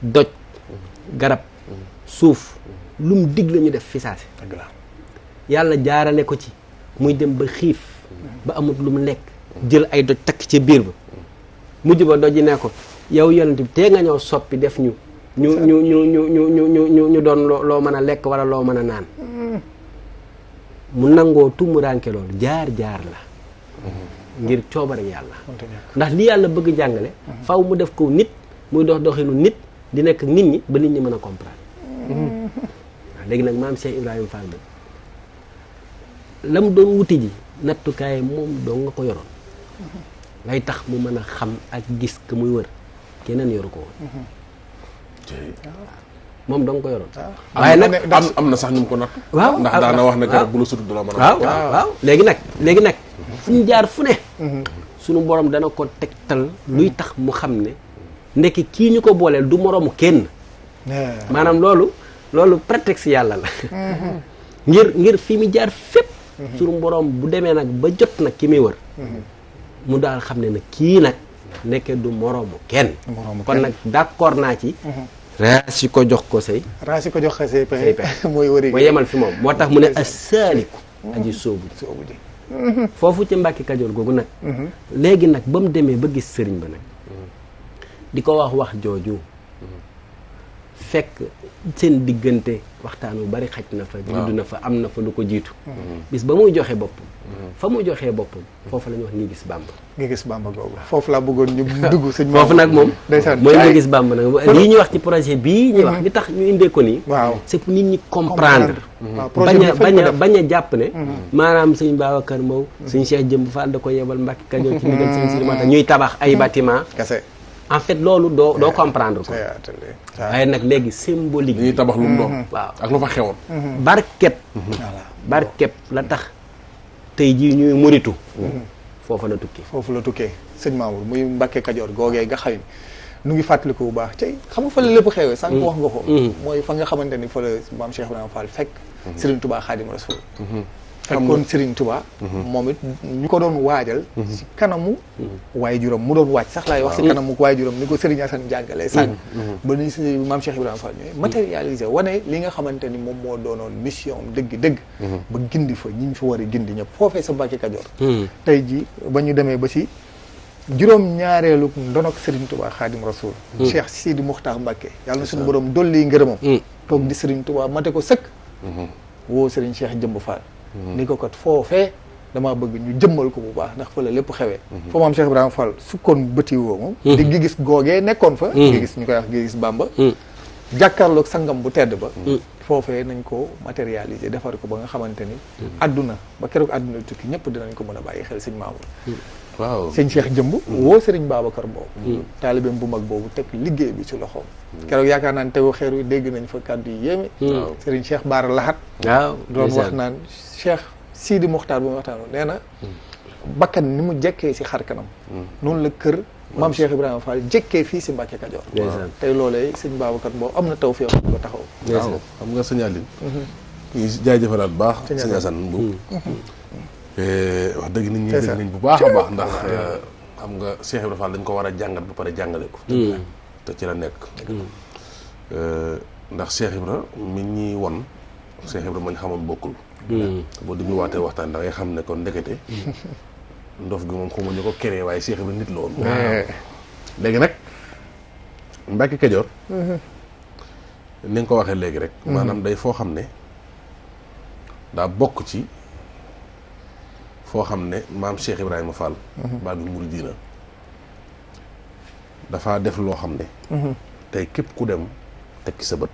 doj garab suuf lum dig la ñu def fi saase yàlla jaarale ko ci muy dem ba xiif ba amut lu mu lekk jël ay doj takk ca biir ba mujj ba doj yi ne ko yow yonent bi tee nga ñëw soppi def ñu doon loo mën a lekk wala loo mën a naan mu nangoo tumuraanke loolu jaar la ngir coobare yàlla ndax li yàlla bëgg jàngale faw mu def ko nit muy doxinu nit di nekk nit ñi ba nit ñi mën a comprendre waaw léegi nag maam Cheikh Ibrahima Fall moom la mu doon wuti ji nattukaay moom doo nga ko yoroon lay tax mu mën a xam ak gis que muy wër keneen yoru ko woon moom doo nga ko yoroon waaye nag am na sax ñu ko natt waaw ndax daana wax ne garab bu la sut du la mën a waaw léegi nag fu ñu jaar fu ne suñu borom dana ko tegtal luy tax mu xam ne ndekki kii ñu ko booleel du moroomu kenn maanaam loolu prétexte yàlla la ngir fi mu jaar fépp suñu borom bu demee nag ba jot nag ki muy wër mu daal xam ne nag kii nag nekke du moroomu kenn kon nag d'accord naa ci raasi ko jox ko say pexe mooy wëri ba yemal fi moom moo tax mu ne asaaliku aji soobu ji foofu ci Mbàkke Kajoor googu nag léegi nag ba mu demee ba gis sëriñ ba nag di ko wax jooju fekk seen diggante waxtaan wu bari xaj na fa judd na fa am na fa lu ko jiitu bis ba muy joxe boppam fa mu joxee boppam foofu la ñuy wax ngi gis Bàmba googu foofu laa bëggoon ñu dugg sëñ foofu nag moom mooy ngi gis Bàmba nag lii ñuy wax ci projet bii ñuy wax li tax ñu indee ko nii c'est pour nit ñi comprendre bañ a jàpp ne maanaam sëñ Babacar Mbow sëñ Cheikh Jëmb Fall da ko yebal Mbàkke Kajoor ci ndigal sëñ Sidi Mata ñuy tabax ay bâtiment en fait loolu doo comprendre ko waaye nag léegi symbolique ñuy tabax lu mu doon waaw ak lu fa xewoon barkeb la tax tey jii ñuy muritu foofu la tukkee sëñ Mamour muy Mbàkke Kajoor googee nga xëy nu ngi fàttaliku bu baax tey xam nga fa la lépp xewee sànq wax nga ko mooy fa nga xamante ni fa la maam Cheikh Ibrahima Fall fekk Serigne Touba Khadim Rasoul fekkoon Serigne Touba moom it ñu ko doon waajal si kanamu waaye juróom mu doon waaj sax laay wax si kanamu waaye juróom ni ko Serigne Assane jàngalee sànq ba ni si maam Cheikh Ibrahima Fall ñooy matérialisé wane li nga xamante ni moom moo doonoon mission dëgg ba gindi fa ñi ñu fa war a gindi ñëpp foofee sa Mbàkke Kajoor tey ji ba ñu demee ba si juróom ñaareelu ndonok Serigne Touba Khadim Rasoul Cheikh Sidi Moukhtar Mbàkke yàlla na suñu borom dolli ngërëmam toog di Serigne Touba mate ko sëkk woo Serigne Cheikh Jëmb Fall ni ko kat foofee damaa bëgg ñu jëmmal ko bu baax ndax fa la lépp xewee fa maam Cheikh Ibrahima Fall sukkoon bëti woomu di gi gis googee nekkoon fa gi gis ñu koy wax gi gis Bàmba jàkkaarloog sangam bu tedd ba foofee nañ ko matérialiser defar ko ba nga xamante ni adduna ba keroog adduna tukki ñëpp dinañ ko mën a bàyyi xel sëñ Mamour waaw sëñ Cheikh Jëmb woo Serigne Babacar Mbow taalibeem bu mag boobu teg liggéey bi ci loxoom keroog yaakaar naa ne tegu xeer wi dégg nañ fa kàddu yi yéeme Serigne Cheikh Baara Lahat doon wax naan Cheikh Sidi Mokhtar bu mu waxtaan nee na bakkan ni mu jekkee si xar kanam noonu la kër maam Cheikh Ibrahima Fall jekkee fii si Mbàkke Kajoor tey loolee sëñ Babacar Mbow am na tawfeex ko taxaw waaw xam nga sëñ Aline ñu jaajëfalaat bu baax sëñ Assane Mbow wax dëgg nit ñi dégg nañ bu baax a baax ndax xam nga Cheikh Ibrahima Fall dañ ko war a jàngat ba pare jàngale ko te ci la nekk ndax Cheikh Ibrahima mi ñuy won Cheikh Ibrahima ma ñu xamoon bokkul boo dégluwaatee waxtaan da ngay xam ne kon ndekete ndof gi moom xamuñu ko créé waaye Cheikh Ibra nit la woon. léegi nag Mbàkke Kajoor ni nga ko waxee léegi rek maanaam day foo xam ne daa bokk ci foo xam ne maam Cheikh Ibrahima Fall Baabul Muridiina dafa def loo xam ne tey képp ku dem tekki sa bët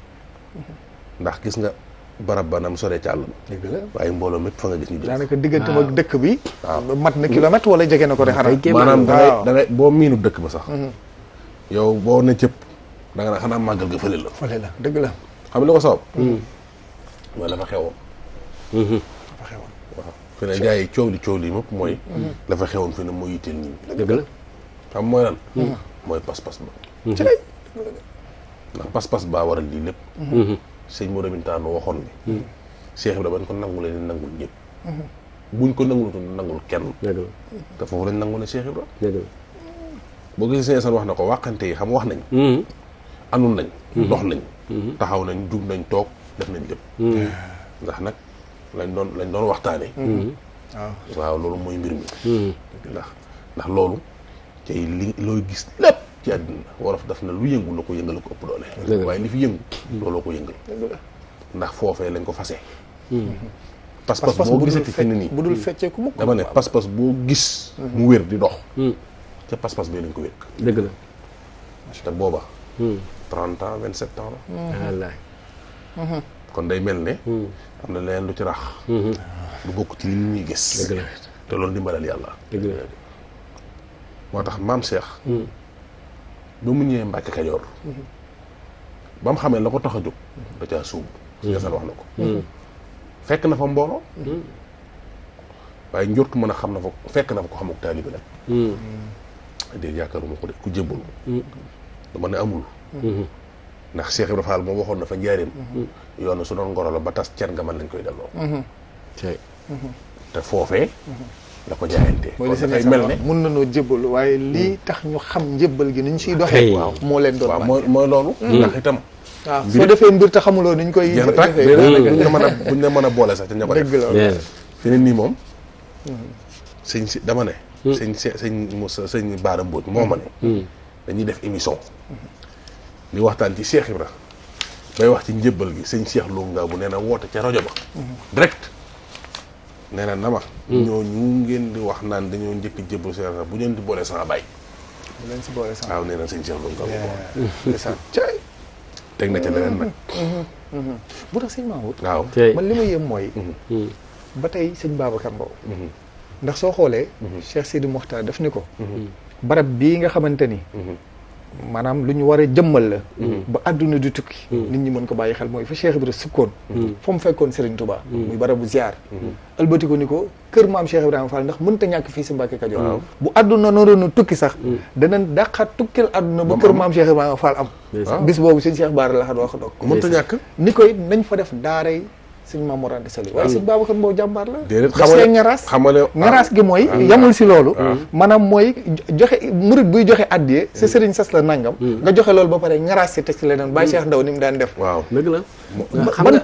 ndax gis nga barab ba nam soree ci àll ba waaye mbooloo mépp fa nga gis ñu jël daanaka diggante ak dëkk bi mat na kilomètre wala jege na ko de xanaa maanaam dangay boo miinu dëkk ba sax yow boo ne cëpp da nga naa xanaa màggal ga fële la dëgg la xam nga li ko sabab mooy la fa xewoon waaw fi ne gars yi coow li moom mooy la fa xewoon fi ne mooy yitteel nit ñi dëgg la xam mooy lan mooy pas-pas ba ci lay ndax pas-pas baa waral lii lépp sëñ Modou Bintaano waxoon ne Cheikh Ibra bañ ko nangu leen nangul ñëpp buñ ko nangulutu nangul kenn te foofu lañ nangu ne Cheikh Ibra boo gisee seen wax na ko waxante yi xam wax nañ anul nañ dox nañ taxaw nañ jug nañ toog def nañ lépp ndax nag lañ doon waxtaane waaw loolu mooy mbir mi ndax loolu tey li looy gis lépp ci àddina wolof daf na lu yëngu la ko yëngal ko ëpp doole waaye li fi yëngu looloo ko yëngal ndax foofee lañ ko fase pas-pas boo gisati fi ne nii bu dul feccee ku mukk dama ne pas-pas boo gis mu wér di dox ca pas-pas bi lañ ko wékk dëgg la te booba 30 ans 27 ans la wallaay kon day mel ne am na leneen lu ci rax lu bokk ci li ñuy gis dëgg la te loolu dimbalal yàlla dëgg la moo tax maam Cheikh ba mu ñëwee Mbàkke Kajoor ba mu xamee la ko tax a jóg da caa suub suñu wax na ko fekk na fa mbooloo waaye njortu mën a xam na fa fekk na fa ko xamuk taalibe nag déet yaakaaruma ko de ku jébbal dama ne amul ndax Cheikh Ibra Fall moom waxoon na fa njaareem yoon su doon ngoro la ba tas cer nga mën lañ koy delloo te foofee la ko jaayante mooy li dafay mel ne mun nañoo jébbal waaye lii tax ñu xam njébbal gi ni ñu siy doxee waaw moo leen doon waaw mooy loolu ndax itam waaw soo defee mbir te xamuloo ni ñu koy defee buñ ne mën a boole sax te ña ko def fi ne nii moom sëñ si dama ne sëñ Moussa sëñ Baara Mbodj moo ma ne dañuy def émission li waxtaan ci Cheikh Ibra bay wax ci njébbal gi sëñ Cheikh Lo nga bu nee na woote ca rajo ba direct nee na nama ñooñu ngeen di wax naan dañoo njëkk jébbal Cheikh Ibra bu ngeen di boole sama baay bu leen si boole sama waaw nee na sëñ Cheikh Lo nga ko teg na ca leneen nag bu tax sëñ Mamour waaw man li ma yëm mooy ba tey sëñ Babacar Mbow ndax soo xoolee Cheikh Sidi Mokhtar daf ni ko barab bii nga xamante ni maanaam lu ñu war a jëmmal la ba àdduna di tukki nit ñi mën ko bàyyi xel mooy fa Cheikh Ibra sukkoon fa mu fekkoon Serigne Touba muy barabu ziar albati ko ni ko kër maam Cheikh Ibrahima Fall ndax mënta ñàkk fii si Mbàkke Kajoor bu àdduna naroon tukki sax danañ dàqaat tukkil àdduna ba kër maam Cheikh Ibrahima Fall am bis boobu sëñ Cheikh Bara la xat wax doog mënta ñàkk ni koy nañ fa def daaray sëñ Maam Mor Anta Sali waaye sëñ Babacar Mbow jàmbaar la déedéet xamale ngaraas gi mooy yamul si loolu maanaam mooy joxe murid buy joxe addiye sa sëriñ sas la nangam nga joxe loolu ba pare ngaraas si teg si leneen bàyyi Cheikh Ndaw ni mu daan def waaw dëgg la ban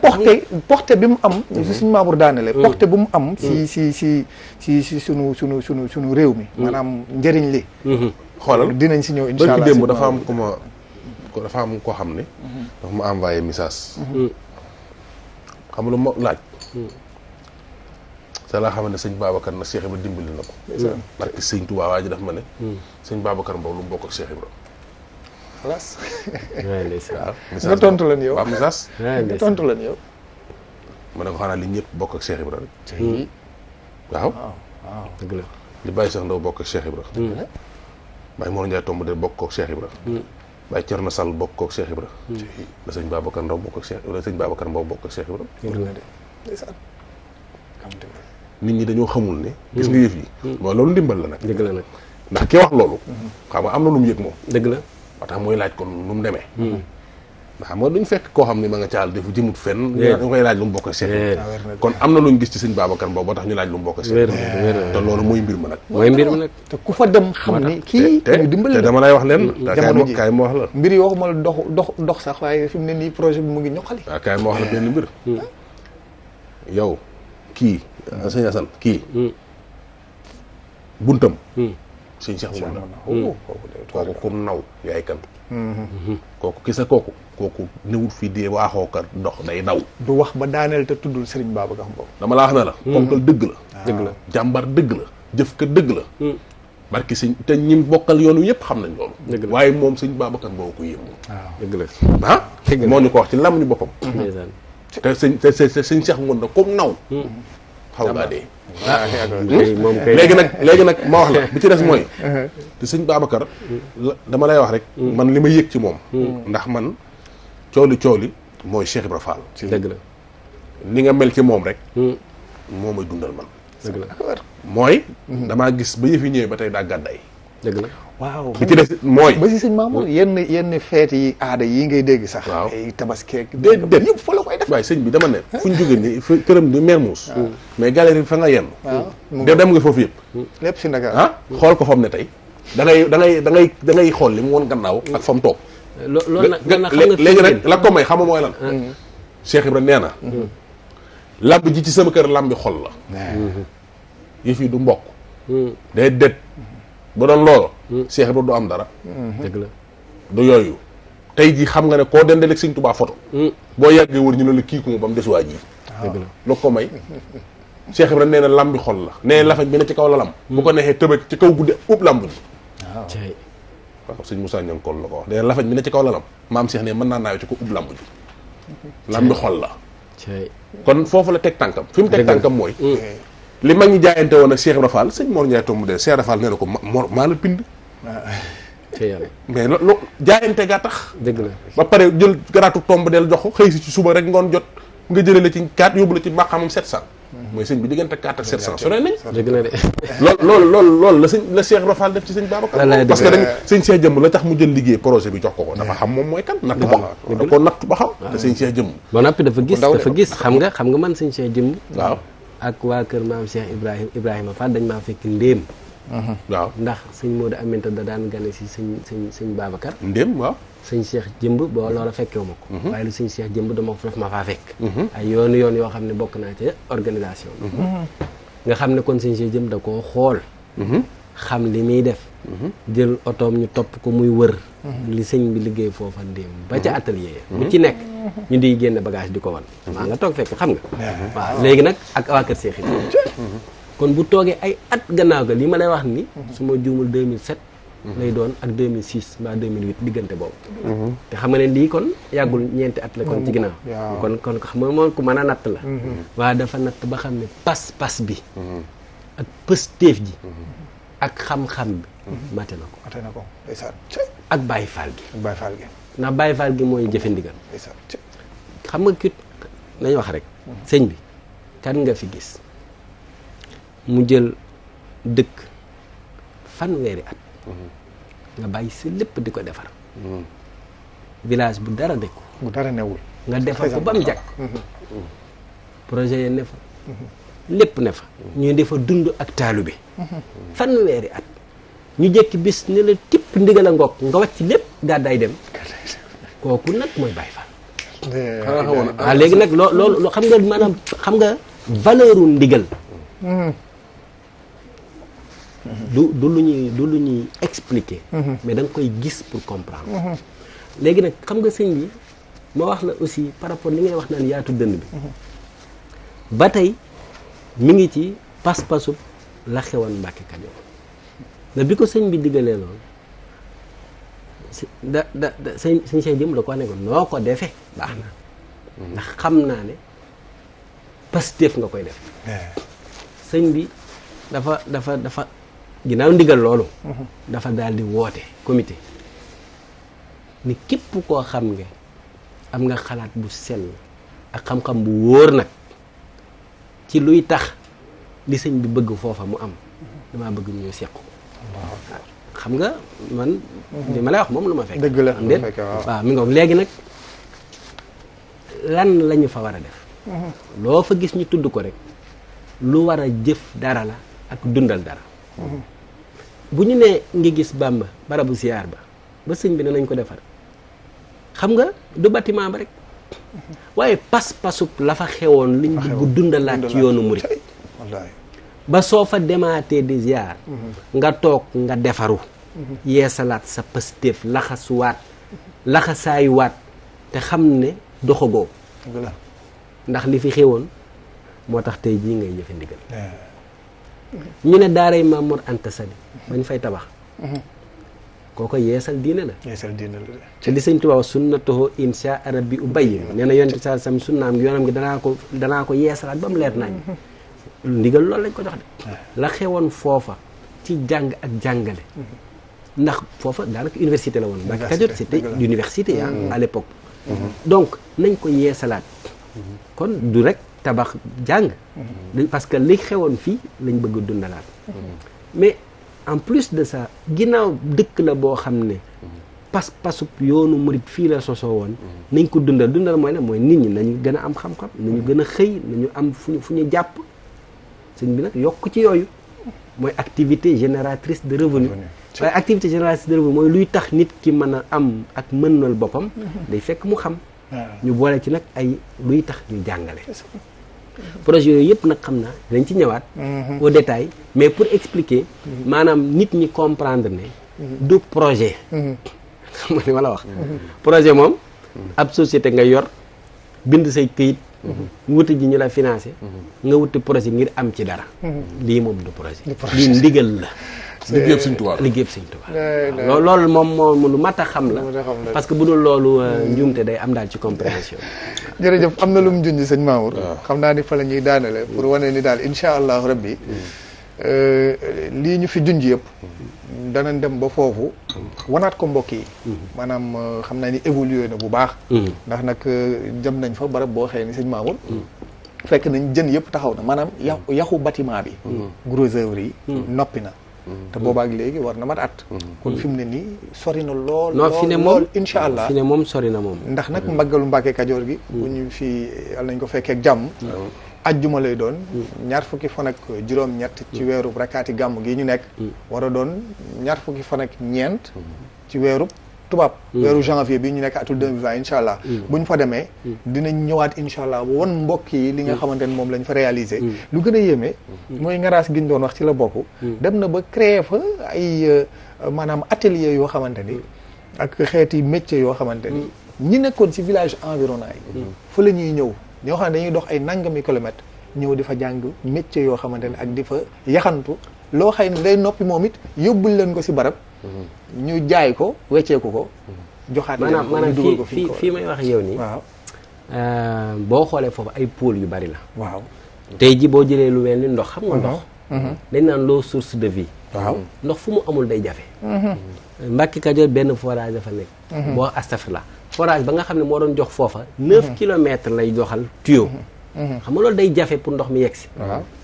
porté bi mu am si suñu Mamour daanele porté bi mu am si sunu réew mi maanaam njëriñ li xoolal dinañ si ñëw incha allah démb dafa am koo xam ne dafa ma envoyé message xam nga lu ma laaj sa laa xam ne sëñ Babacar na Cheikh Ibra dimbali na ko parce que sëñ Touba waa ji daf ma ne sëñ Babacar Mbow lu mu bokk ak Cheikh Ibra xalaas waaw nga tontu leen yow waaw message nga tontu leen yow ma ne ko xanaa li ñëpp bokk ak Cheikh Ibra rek waaw dëgg la li Baye Cheikh Ndaw bokk ak Cheikh Ibra Baye Mor Ndiaye tomb de bokk ak Cheikh Ibra Baye Thierno Sall bokk ak Cheikh Ibra la sëñ Babacar Ndaw bokk ak Cheikh la sëñ Babacar Mbow bokk ak Cheikh Ibra nit ñi dañoo xamul ne gis nga yëf yi mooy loolu ndimbal la nag dëgg la nag ndax ki wax loolu xam nga am na lu mu yëg moom dëgg la moo tax mooy laaj kon nu mu demee ndax xam nga duñ fekk koo xam ne ma nga caal defu jëmut fenn ñu koy laaj lu mu bokk ak Cheikh Ibra kon am na luñ gis ci sëñ Babacar Mbow ba tax ñu laaj lu mu bokk ak Cheikh Ibra te loolu mooy mbir ma nag mooy mbir mi nag te ku fa dem xam ni kii ñu dimbali te dama lay wax leen jamono ji kaay ma wax la mbir yi waxuma la dox sax waaye fi mu ne nii projet bi mu ngi ñoqali waaw kaay ma wax la benn mbir yow kii sëñ Assane kii buntam sëñ Cheikh Ngounda kooku kum naw yaay kan kooku kisa kooku newul fii dee waaxoo ka dox day daw du wax ba daaneel te tuddul Serigne Babacar Mbow dama la wax ne la ponkal dëgg la jàmbar dëgg la jëf ka dëgg la barki sëñ te ñim bokkal yoon wi yëpp xam nañ loolu waaye moom sëñ Babacar Mbow ko yëngu dëgg la moo ñu ko wax ci lam ñu boppam te sëñ Cheikh Ngounda comme naw xaw ngaa dee léegi nag ma wax la bi ci des mooy te sëñ Babacar dama lay wax rek man li ma yëg ci moom ndax man cooli mooy Cheikh Ibra Fall dëgg la ni nga mel ci moom rek moo may dundal man dëgg la mooy damaa gis ba yëf yi ñëwee ba tey daa gàdday dëgg la waaw bi ci des mooy ba si sëñ Mamour yenn feet yi aada yi ngay dégg sax waaw ay tabaskeek déedéet yëpp fa la koy def waaye sëñ bi dama ne fu ñu jógee ni fa këram di Mermoz mais galerie fa nga yenn dem nga foofu yëpp lépp si Ndakaar xool ko fa mu ne tey da ngay xool li mu woon gannaaw ak fa mu toog loolu nag xam nga léegi nag la ko may xam nga mooy lan Cheikh Ibra nee na lamb ji ci sama kër lambi xol la yëf yi du mbokk day det ba doon loolu Cheikh Ibra du am dara dëgg la du yooyu tey jii xam nga ne koo dendaleeg Sëñ Tuubaa photo boo yàggee wër ñu ne la kii ko ba mu des waa ji dëgg la lu ko may Cheikh Ibra nee na lambi xol la nee na lafañ bi ne ci kaw lalam bu ko neexee tëbëk ci kaw guddi ub lamb ji waaw sëñ Moussa Niang kool la ko wax nee na lafañ bi ne ci kaw lalam maam Cheikh ne mën naa naaw ci ko ub lamb ji lambi xol la kon foofu la teg tànkam fi mu teg tànkam mooy li mag ñi jaayante woon ak Cheikh Ibra Fall sëñ Mor Ndiaye tomb de Cheikh Ibra Fall nee na ko maa la pind mais lo jaayante gaa tax dëgg la ba pare jël garaatu tomb del jox ko xëy si ci suba rek ngoon jot nga jëlee la ci 4 yóbbu la ci maqaamam 700 mooy sëñ bi diggante 4 ak 700 sore nañ dëgg la de loolu la Cheikh Ibra Fall def ci sëñ Babacar parce que dañ sëñ Cheikh Jëmb la tax mu jël liggéey projet bi jox ko dafa xam moom mooy kan natt ba da ko natt ba xam te sëñ Cheikh Jëmb ba noppi dafa gis xam nga man sëñ Cheikh Jëmb waaw ak waa kër maam Cheikh Ibrahima Fall dañ maa fekk ndéem waaw ndax sëñ Modou Aminta da daan gane si sëñ Babacar ndéem waaw sëñ Cheikh Jëmb boo loola fekkewu ma ko waaye lu sëñ Cheikh Jëmb dama daf ma faa fekk ay yoon yoo xam ne bokk naa ci organisation nga xam ne kon sëñ Cheikh Jëmb da koo xool xam li muy def jël otoom ñu topp ko muy wër li sëñ bi liggéey foofa ndéem ba ca atelier bu ci nekk ñu di génn bagage di ko wan maa nga toog fekk xam nga waaw léegi nag ak waa kër Cheikh kon bu toogee ay at gannaaw ga li ma lay wax ni su ma juumul 2007 lay doon ak 2006 mbaa 2008 diggante boobu te xam nga ne lii kon yàggul ñeenti at la kon ci ginnaaw kon xam nga moom ku mën a natt la waaye dafa natt ba xam ne pas bi ak pëstéef ji ak xam-xam bi mate na ko ak Baye Fall gi ndax Baye Fall gi mooy jëfe ndigal xam nga kit nañ wax rek sëñ bi kan nga fi gis mu jël dëkk fanweeri at nga bàyyi si lépp di ko defar village bu dara dëkku bu dara newul nga defar ko ba mu jag projet yi ne fa lépp ne fa ñu defa dund ak taalu bi fanweeri at ñu jekki bis ne la tipp ndigal a ngoog nga wàcc lépp gàddaay dem kooku nag mooy Baye Fall waaw léegi nag loolu xam nga maanaam xam nga valeuru ndigal du lu ñuy expliquer mais da nga koy gis pour comprendre léegi nag xam nga sëñ bi ma wax la aussi par rapport li ngay wax naan yaatu dënn bi ba tey mi ngi ci pas-pasub la xewoon Mbàkke Kajoor da bi ko sëñ bi diggalee loolu sëñ Cheikh Jëmb da ko ne ko noo ko defee baax na ndax xam naa ne Pastef nga koy def sëñ bi dafa ginnaaw ndigal loolu dafa daal di woote comité ni képp koo xam nga am nga xalaat bu sell ak xam-xam bu wóor nag ci luy tax li sëñ bi bëgg foofa mu am damaa bëgg ñu seq ko xam nga man li ma lay wax moom lu ma fekk dëgg la am déet waaw mi ngoog léegi nag lan la ñu fa war a def loo fa gis ñu tudd ko rek lu war a jëf dara la ak dundal dara bu ñu nee ngi gis Bàmba barabu siyaar ba sëñ bi ne nañ ko defar xam nga du bâtiment ba rek waaye pas-pasub la fa xewoon liñ bëgg dundalaat ci yoonu murit ba soo fa demaatee di ziar nga toog nga defaru yeesalaat sa pëstéef laxasaayuwaat te xam ne doxagoo ndax li fi xewoon moo tax tey jii ngay jëfe ndigal ñu ne daaray Maam Mor Anta Sali bañ fay tabax kooko yeesal diine la te li sëñ Tuubaa sunnatuhu insha rabbi ubayyin nee na yonent sa sam sunnaam gi yoonam gi danaa ko yeesalaat ba mu leer nañ ndigal loolu lañ ko jox de la xewoon foofa ci jàng ak jàngale ndax foofa daanaka université la woon Mbacke Kajoor c'était l'université à l'époque donc nañ ko yeesalaat kon du rek tabax jàng parce que li xewoon fii lañ bëgg a dundalaat mais en plus de ça ginnaaw dëkk la boo xam ne pas-pasub yoonu murit fii la sosoo woon nañ ko dundal mooy ne mooy nit ñi nañu gën a am xam-xam nañu gën a xëy nañu am fu ñu jàpp sëñ bi nag yokk ci yooyu mooy activité génératrice de revenu waaye activité génératrice de revenu mooy luy tax nit ki mën a am ak mënal boppam day fekk mu xam ñu boole ci nag ay luy tax ñu jàngale projet yooyu yëpp nag xam naa dañ ci ñëwaat au détail mais pour expliquer maanaam nit ñi comprendre ne du projet xam nga ni ma la wax projet moom ab société nga yor bind say këyit wuti ji ñu la financé nga wuti projet ngir am ci dara lii moom du projet lii ndigal la liggéeyub Sëñ Tuubaa liggéeyub Sëñ Tuubaa loolu moom lu mat a xam la parce que bu dul loolu njuumte day am daal ci compréhension jërëjëf am na lu mu junj sëñ Mamour xam naa ni fa la ñuy daanale pour wane ni daal incha allahu rabbi lii ñu fi junj yëpp danañ dem ba foofu wanaat ko mbokk yi maanaam xam naa ni évolué na bu baax ndax nag jëm nañ fa barab boo xëy ni sëñ Mamour fekk nañ jën yëpp taxaw na maanaam yaxu bâtiment bi gros œuvre yi noppi na te boobaak léegi war na mat at kon fi mu ne nii sori na lool non fi ne moom incha allah fi ne moom sori na moom ndax nag mbaggalu Mbàkke Kajoor gi bu ñu fi yàlla nañ ko fekkee ak jàmm ajjuma lay doon ñaar fukki fan ak juróom-ñett ci weeru rakkaati gàmm gi ñu nekk war a doon ñaar fukki fan ak ñeent ci weeru tubaab weeru janvier bi ñu nekk atul 2020 incha allah bu ñu fa demee dinañ ñëwaat incha allah bu wan mbokk yi li nga xamante ne moom lañ fa réalisé lu gën a yéeme mooy ngaraas gi ñu doon wax ci la bokk dem na ba créer fa ay maanaam atelier yoo xamante ni ak xeeti métier yoo xamante ni ñi nekkoon ci village environnant yi fa la ñuy ñëw ñoo xam ne dañuy dox ay nangami kilomètres ñëw di fa jàng métier yoo xamante ne ak di fa yaxantu loo xëy ne day noppi moom it yóbbul leen ko ci barab ñu jaay ko wecceeku ko joxaat leen ko ñu dugal ko fii may wax yow nii waaw boo xoolee foofu ay pôle yu bari la waaw tey ji boo jëlee lu mel ni ndox xam nga ndox dañ naan l'eau source de vie waaw ndox fu mu amul day jafe Mbàkke Kajoor benn forage dafa nekk boo astafurlah forage ba nga xam ne moo doon jox foofa 9 kilomètres lay joxal tuyau xam nga loolu day jafe pour ndox mi yegg si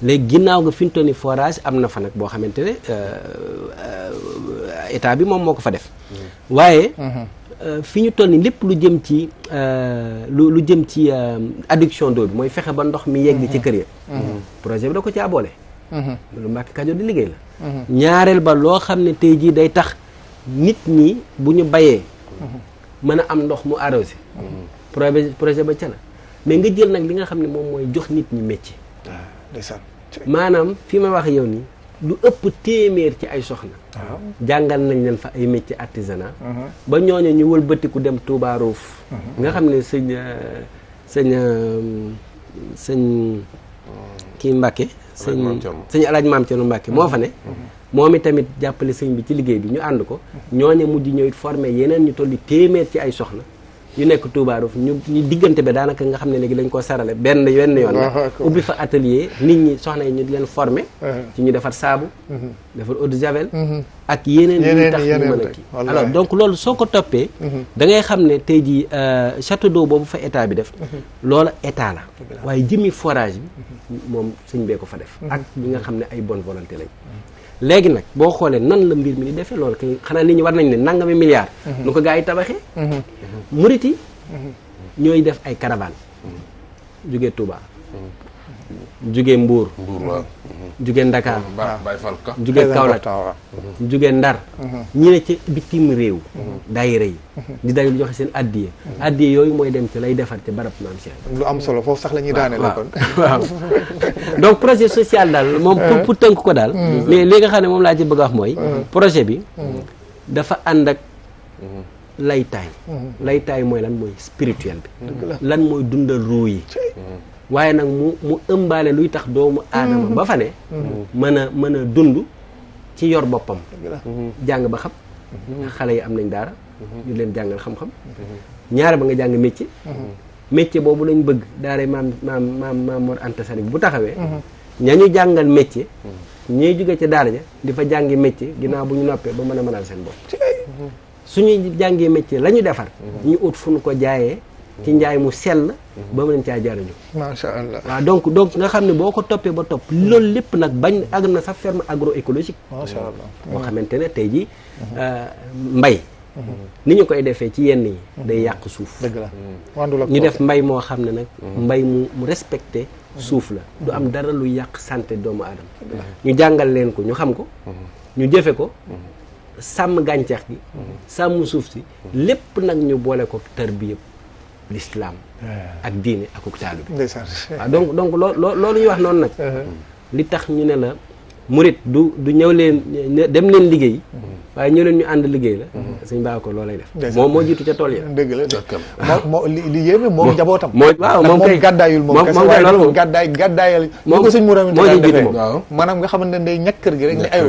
léegi ginnaaw nga fi mu toll ni forage am na fa nag boo xamante ne état bi moom moo ko fa def waaye fi ñu toll ni lépp lu jëm ci lu jëm ci adduction d'eau bi mooy fexe ba ndox mi yegg ci kër ya projet bi da ko ci aboole lu Mbàkke Kajoor di liggéey la ñaareel ba loo xam ne tey jii day tax nit ñi bu ñu bayee mën a am ndox mu arrosé projet ba ca la mais nga jël nag li nga xam ne moom mooy jox nit ñi métier maanaam fi ma wax yow nii lu ëpp téeméer ci ay soxna jàngal nañ leen fa ay métier artisanat ba ñooñu ñu wëlbatiku dem Touba Roof nga xam ne sëñ kii Mbàkke sëñ Alaaj Maam Cerno Mbàkke moo fa ne moom i tamit jàppale sëñ bi ci liggéey bi ñu ànd ko ñooñu mujj ñëw it formé yeneen ñu tolli téeméer ci ay soxna yu nekk Touba Roof ñu diggante ba daanaka nga xam ne léegi dañ ko sarale benn yoon la ubbi fa atelier nit ñi soxna yi ñu di leen formé ci ñu defar saabu defar eau de javel ak yeneen yi tax ñu mën a kii alors donc loolu soo ko toppee da ngay xam ne tey jii château d'eau boobu fa état bi def loola état la waaye jëmi forage bi moom sëñ bee ko fa def ak bi nga xam ne ay bonne volonté lañ léegi nag boo xoolee nan la mbir mi di defee loolu kay xanaa nit ñi war nañ ne nangami milliards nu ko gaa yi tabaxee murit yi ñooy def ay caravane jógee Touba jugee Mbuur waaw. jugee Ndakaar Baye Fall ka. jugee Kaolack jugee Ndar ñi ne ci bitim réew daayira yi di day joxe seen addiye yooyu mooy dem ci lay defar ci barab maam Cheikh lu am solo foofu sax la ñuy daane la kon waaw donc projet social daal moom pour tënk ko daal mais li nga xam ne moom laa ci bëgg a wax mooy projet bi dafa ànd ak laytaay mooy lan mooy spirituel bi lan mooy dundal ruu yi waaye nag mu ëmbaale luy tax doomu aadama ba fa ne mën a dund ci yor boppam jàng ba xam xale yi am nañ daara ñu leen jàngal xam-xam ñaare ba nga jàng métier boobu lañ bëgg daara maam Mor Anta Sali bu taxawee ñañu jàngal métier ñuy jóge ci daara ja di fa jàngi métier ginnaaw bu ñu noppee ba mën a mënal seen bopp suñuy jàngee métier la ñu defar ñu ut fu ñu ko jaayee ci njaay mu sell ba mën caa jariñu macha allah waaw donc nga xam ne boo ko toppee ba topp loolu lépp nag bañ àgg na sax ferme agroécologique macha allah boo xamante ne tey ji mbay ni ñu koy defee ci yenn yi day yàq suuf dëgg la ñu def mbay moo xam ne nag mbay mu respecté suuf la du am dara lu yàq santé doomu aadama ñu jàngal leen ko ñu xam ko ñu jëfe ko sàmm gàncax gi sàmm suuf si lépp nag ñu boole ko tarbiya l'islam ak diine ak taalu bi waaw donc loolu ñuy wax noonu nag li tax ñu ne la murit du ñëw leen dem leen liggéey waaye ñëw leen ñu ànd liggéey la suñ baa ko loolay def moo jiitu ca tool ya dëgg la moo li yéeme moom njabootam waaw moom kay gàddaayul moom kese waaye loolu gàddaayal moom ko suñ mu ram moo jiitu moom maanaam nga xamante ne day ñàkk kër gi rek ne ayo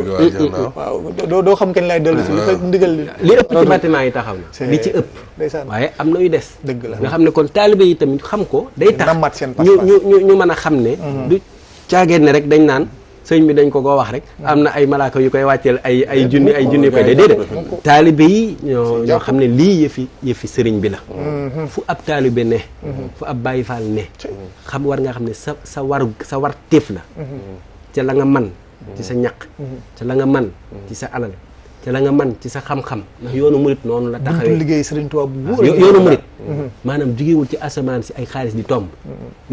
waaw doo xam kañ lay dellu si li fa ndigal li ëpp ci bâtiment yi taxaw na li ci ëpp waaye am na yu des dëgg la nga xam ne kon taalibe yi tamit xam ko day tax seen ñu mën a xam ne du caageen ne rek dañ naan sëñ bi dañ ko wax rek am na ay malaaka yu koy wàcceel ay junni koy déedéet taalibe yi ñoo xam ne lii yëfi sëriñ bi la fu ab taalibe ne fu ab Baay Faal ne xam war nga xam ne sa war téef la ca la nga man ci sa ñaq ca la nga man ci sa alal ca la nga man ci sa xam-xam ndax yoonu murit noonu la taxawee liggéey sëriñ Tuubaa bu wóor yoonu murit maanaam jugewul ci asamaan si ay xaalis di tomb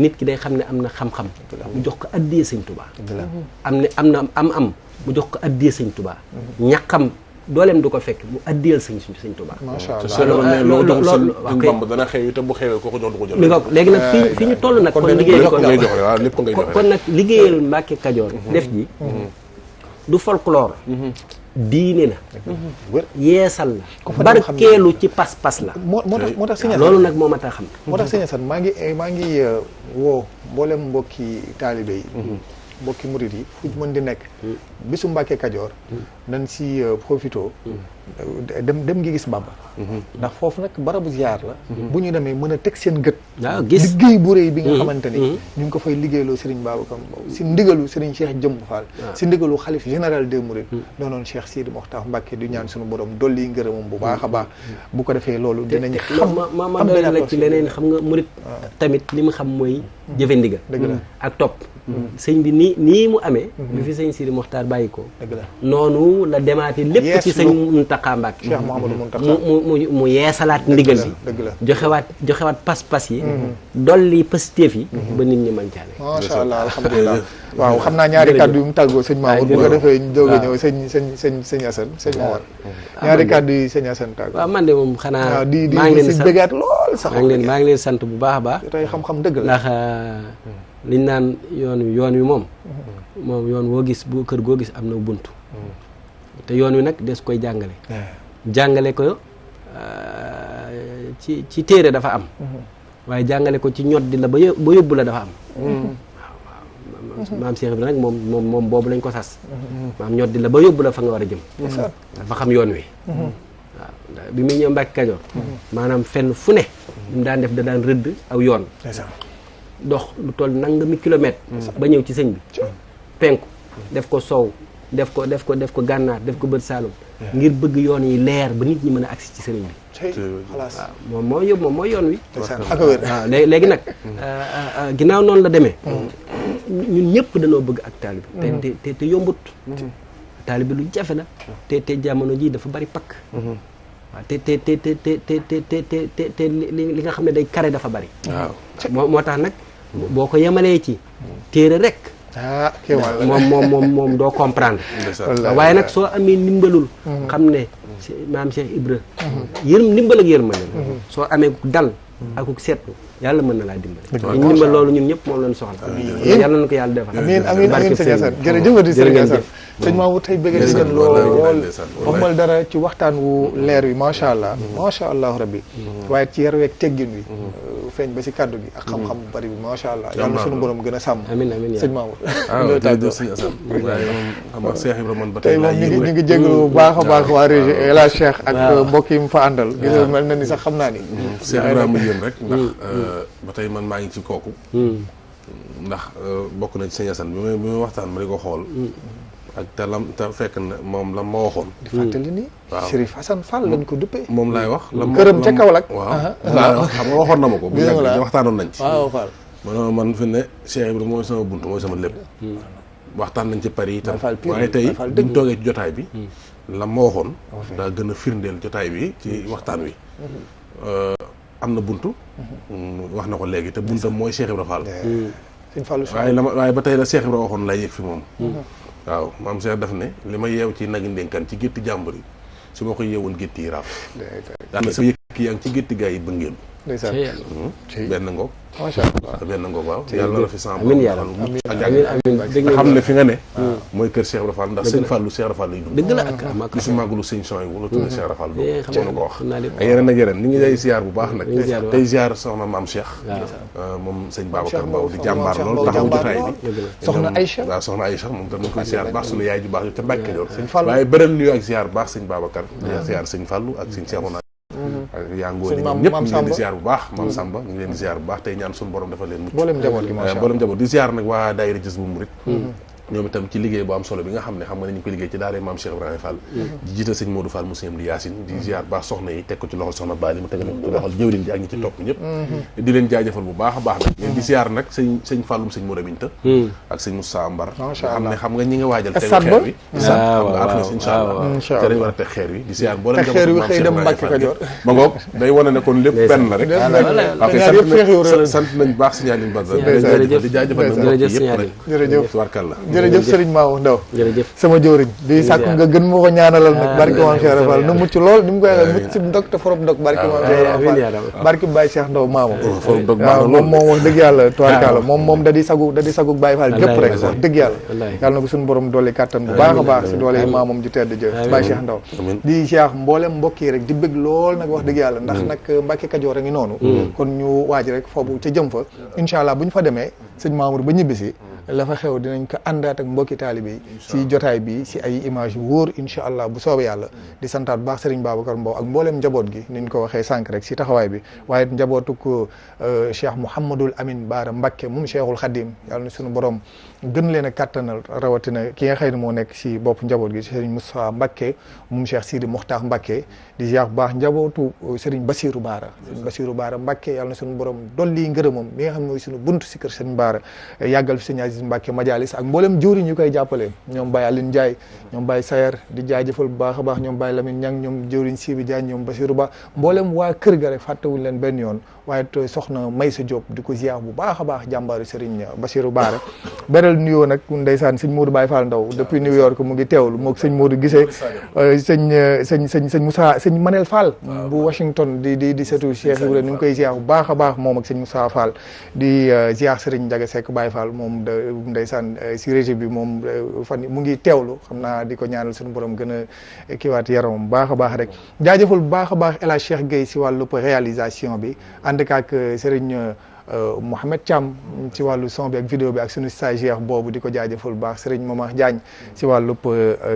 nit ki day xam ne am na xam-xam mu jox ko addiyee sëñ Tuubaa am na mu jox ko addiyee sëñ Tuubaa ñaqam dooleem du ko fekk mu addiyal sëñ Tuubaa macha allah loolu Bamba dana xew te bu xewee kooku jox du ko jël mi nga léegi nag fi ñu toll nag kon liggéeyal kon nag liggéeyal Mbàkke Kajoor def ji du folklore diine la yeesal la barkeelu ci pas-pas la moo tax sëñ loolu nag moo ma tax xam moo tax sëñ Assane maa ngi woo mboolem mbokki taalibe yi mbokki murit yi fu mën di nekk bisu Mbàkke Kajoor nañ si profito dem ngi gis Bamba ndax foofu nag barabu ziar la bu ñu demee mën a teg seen gët waaw gis liggéey bu rëy bi nga xamante ni ñu ngi ko fay liggéeyloo Serigne Babacar si ndigalu Serigne Cheikh Jëmb Fall si ndigalu xalif général des Mourides doonoon Cheikh Sidi Mokhtar Mbacke du ñaan suñu borom dolli ngërëmam bu baax a baax bu ko defee loolu dinañ xam ma doy la ci leneen xam nga murit tamit li mu xam mooy jëfe ndigal dëgg la ak topp sëñ bi nii mu amee bi fi sëñ Sidi Mokhtar bàyyi ko dëgg la noonu la demaati lépp ci sëñ Mountakha Mbacke Cheikh Mouhamadou Mountakha mu yeesalaat ndigal bi dëgg la joxewaat pas-pas yi dolli positif yi ba nit ñi mën caane macha allah alhamdulilah waaw xam naa ñaari kàddu yu mu tàggoo sëñ Mamour bu ko defee ñu doog a ñëw sëñ Assane sëñ Mamour ñaari kàddu yi sëñ Assane tàggoo waaw man de moom xanaa maa ngi leen si bëggaat lool sax maa ngi leen sant bu baax a baax tey xam-xam dëgg la ndax liñ naan yoon wi moom yoon woo gis bu kër goo gis am na bunt te yoon wi nag des koy jàngale ko ci téere dafa am waaye jàngale ko ci ñot di la ba yóbbu la dafa am waaw maam Cheikh Ibrahima nag moom boobu lañ ko sas maam ñot di la ba yóbbu la fa nga war a jëm dafa xam yoon wi waaw bi muy ñëw Mbàkke Kajoor maanaam fenn fu ne mu daan def da daan rëdd aw yoon dox lu toll nangami kilomètre ba ñëw ci sëñ bi penku def ko sow def ko gànnaar def ko bët saalum ngir bëgg yoon yi leer ba nit ñi mën a agsi ci sëriñ bi waaw moom mooy yoon wi waaw léegi nag ginnaaw noonu la demee ñun ñëpp dañoo bëgg ak taalibe te yombut taalibe lu jafe la te jamono ji dafa bari pakk waaw te li nga xam ne day kare dafa bari waaw moo tax nag boo ko yemalee ci téere rek moom doo comprendre waaye nag soo amee ndimbalul xam ne maam Cheikh Ibra ndimbal ak yërmande la soo amee dal akuk seetlu yàlla mën na laa dimbali ñu ndimbal loolu ñun ñëpp moom lañ soxla yàlla na ko yàlla defal amiin sëñ Assane jërëjëf di sëñ Assane sëñ Mamour tey bëgg nañ leen lool waxmal dara ci waxtaan wu leer wi macha allah rabbi waaye ci yar weeg teggin wi feeñ ba si kàddu gi ak xam-xam bu bari bi macha allah yàlla suñu borom gën a sàmm amiin sëñ Mamour jërëjëf sëñ Assane waaye moom Cheikh Ibrahima man ba tey moom ñu ngi jégalu bu baax a baax waa régi El Hadj Cheikh ak mbokk yi mu fa àndal gis nga mel na ni sax xam naa ni Cheikh Ibrahima yéen rek ndax ba tey man maa ngi ci kooku ndax bokk na ci sëñ Assane bi may waxtaan ma di ko xool ak te fekk na moom la ma waxoon di fàttali ni waaw Chérif Assane Fall lañ ko duppee moom laay wax këram ca Kaolack waaw xam nga waxoon na ma ko bu yàgg waxtaanoon nañ ci waaw Fall man fi ne Cheikh Ibrahima mooy sama bunt mooy sama lépp waxtaan nañ ci Paris itam waaye tey buñ toogee ci jotaay bi la ma waxoon daa gën a firndeel jotaay bi ci waxtaan wi am na buntu wax na ko léegi te buntam mooy Cheikh Ibrahima Fall waaye ba tey la Cheikh Ibrahima waxoon lay yëg fi moom waaw maam Cheikh daf ne li ma yeew ci nagi ndénkaan ci gétti jàmbur yi su ma ko yeewoon gétti yi raaf daana sa yëkk yaa ngi ci gétti gaa yi bëngeen benn ngoog macha allah benn ngoog waaw yàlla na fi sama xam ne fi nga ne mooy kër Cheikh Ibra Fall ndax sëñ Fallu Cheikh Ibra Fall lay dund dëgg la ak su màggulu sëñ son yi wala tudd Cheikh Ibra Fall doo ko wax ak yeneen ak yeneen ni ngi lay ziar bu baax nag tey ziar soxna maam Cheikh moom sëñ Babacar Mbow di jàmbaar loolu taxawu jotaay bi soxna Aïcha waaw soxna Aïcha moom tam nañ koy ziar baax suñu yaay ju baax ca Mbàkke Kajoor waaye bëral nuyu ak ziar baax sëñ Babacar ziar sëñ Fallu ak sëñ Cheikhouna ak yaa ngóone ñoom ñëpp ñu ngi leen di ziar bu baax maam Samba ñu ngi leen di ziar bu baax tey ñaan suñu borom dafa leen mucc mboolem njaboot di ziar nag waa daayira Jazbul Murid ñoom itam ci liggéey bu am solo bi nga xam ne xam nga ne ñu ngi ko liggéey ci daara maam Cheikh Ibrahima Fall di jiital sëñ Modou Fall mu sëñ di Yaasin di ziar baax soxna yi teg ko ci loxol soxna Bali mu teg ko ci loxol jëwriñ ji ak ñi ci topp ñëpp di leen jaajëfal bu baax a baax nag leen di ziar nag sëñ Fallum sëñ Modou Binta ak sëñ Moussa Mbar nga xam ne xam nga ñi nga waajal tegu xeer wi xam nga alxames incha allah te dañ war a teg xeer wi di ziar boo leen xeer wi xëy dem Mbàkke Kajoor ma ngoog day wane ne kon lépp benn la rek sant nañ baax sëñ Aline Badara di jaajëfal nag yëpp tubarkalla jërëjëf sëriñ Mamour Ndaw jërëjëf sama jëwriñ di sàkku nga gën moo ko ñaanalal nag barki maam Cheikh Ibra Fall nu mucc lool ni mu koy waxee mucc si ndog te forop ndog barki maam Cheikh Ibra Fall barki Baye Cheikh Ndaw Mamour waaw moom wax dëgg yàlla tubaarkàlla moom da di sagu Baye Fall gépp rek wax dëgg yàlla na ko suñu borom doole kàttan bu baax a baax si doole yi maamam ju tedd jë Baye Cheikh Ndaw di Cheikh mboolem mbokk yi rek di bëgg lool nag wax dëgg yàlla ndax nag Mbàkke Kajoor a ngi noonu kon ñu waaj rek foofu ca jëm fa incha allah bu ñu fa demee sëñ Mamour ba ñibbisi la fa xew dinañ ko àndaat ak mbokki taalibe yi si jotaay bi si ay image yu wóor incha allah bu soobee yàlla di santaat baax Serigne Babacar Mbow ak mbooleem njaboot gi niñ ko waxee sànq rek si taxawaay bi waaye njabootuk Cheikh Mouhamadul Amin Baara Mbakke moom Cheikhul Khadim yàlla na suñu borom gën leen a kattanal rawatina ki nga xëy ne moo nekk si bopp njaboot gi Serigne Moussa Mbakke moom Cheikh Sidi Mokhtar Mbakke di ziar bu baax njabootu Serigne Bassirou Baara Bassirou Baara Mbakke yàlla na suñu borom dolli ngërëmam mi nga xam ne mooy suñu buntu si kër Serigne Baara yàggal fi Serigne Aziz Mbakke Majalis ak mboolem jëwriñ ñu koy jàppale ñoom Baye Aline Ndiaye ñoom Baye Sayer di jaajëfal bu baax a baax ñoom Baye Lamine Niang ñoom jëwriñ Sibi Diagne ñoom Bassirou Ba mboolem waa kër ga rek fàttewuñ leen benn yoon waaye soxna Maysa Diop di ko ziar bu baax a baax jàmbaaru Serigne Bassirou Baara beral nuyoo nag ndeysaan sëñ Modou Baye Fall Ndaw depuis New York mu ngi teewlu moog sëñ Modou gisee sëñ Moussa sëñ Manel Fall bu Washington di setu Cheikh Ibrahima ni ngi koy ziar bu baax a baax moom ak sëñ Moussa Fall di ziar Serigne Ndiaga Seck Baye Fall moom ndeysaan si régie bi moom fan mu ngi teewlu xam naa di ko ñaanal suñu borom gën a kiiwaat yaramam baax a baax rek jaajëfal bu baax a baax El Hadj Cheikh Gueye si wàllu réalisation bi ànd ak Serigne Mouhamed Thiam ci wàllu son bi ak vidéo bi ak suñu stagiaire boobu di ko jaajëfal bu baax Serigne Momar Diagne si wàllu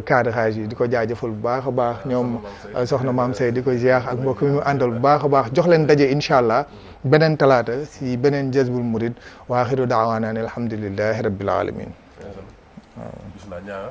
cadrage yi di ko jaajëfal bu baax a baax ñoom soxna Maam Sey di ko ziar ak mbokk mi mu àndal bu baax a baax jox leen daje incha allah beneen talaata si beneen Jazbul Murid wa axiru daawaana an alhamdulillahi rabbil alamin waaw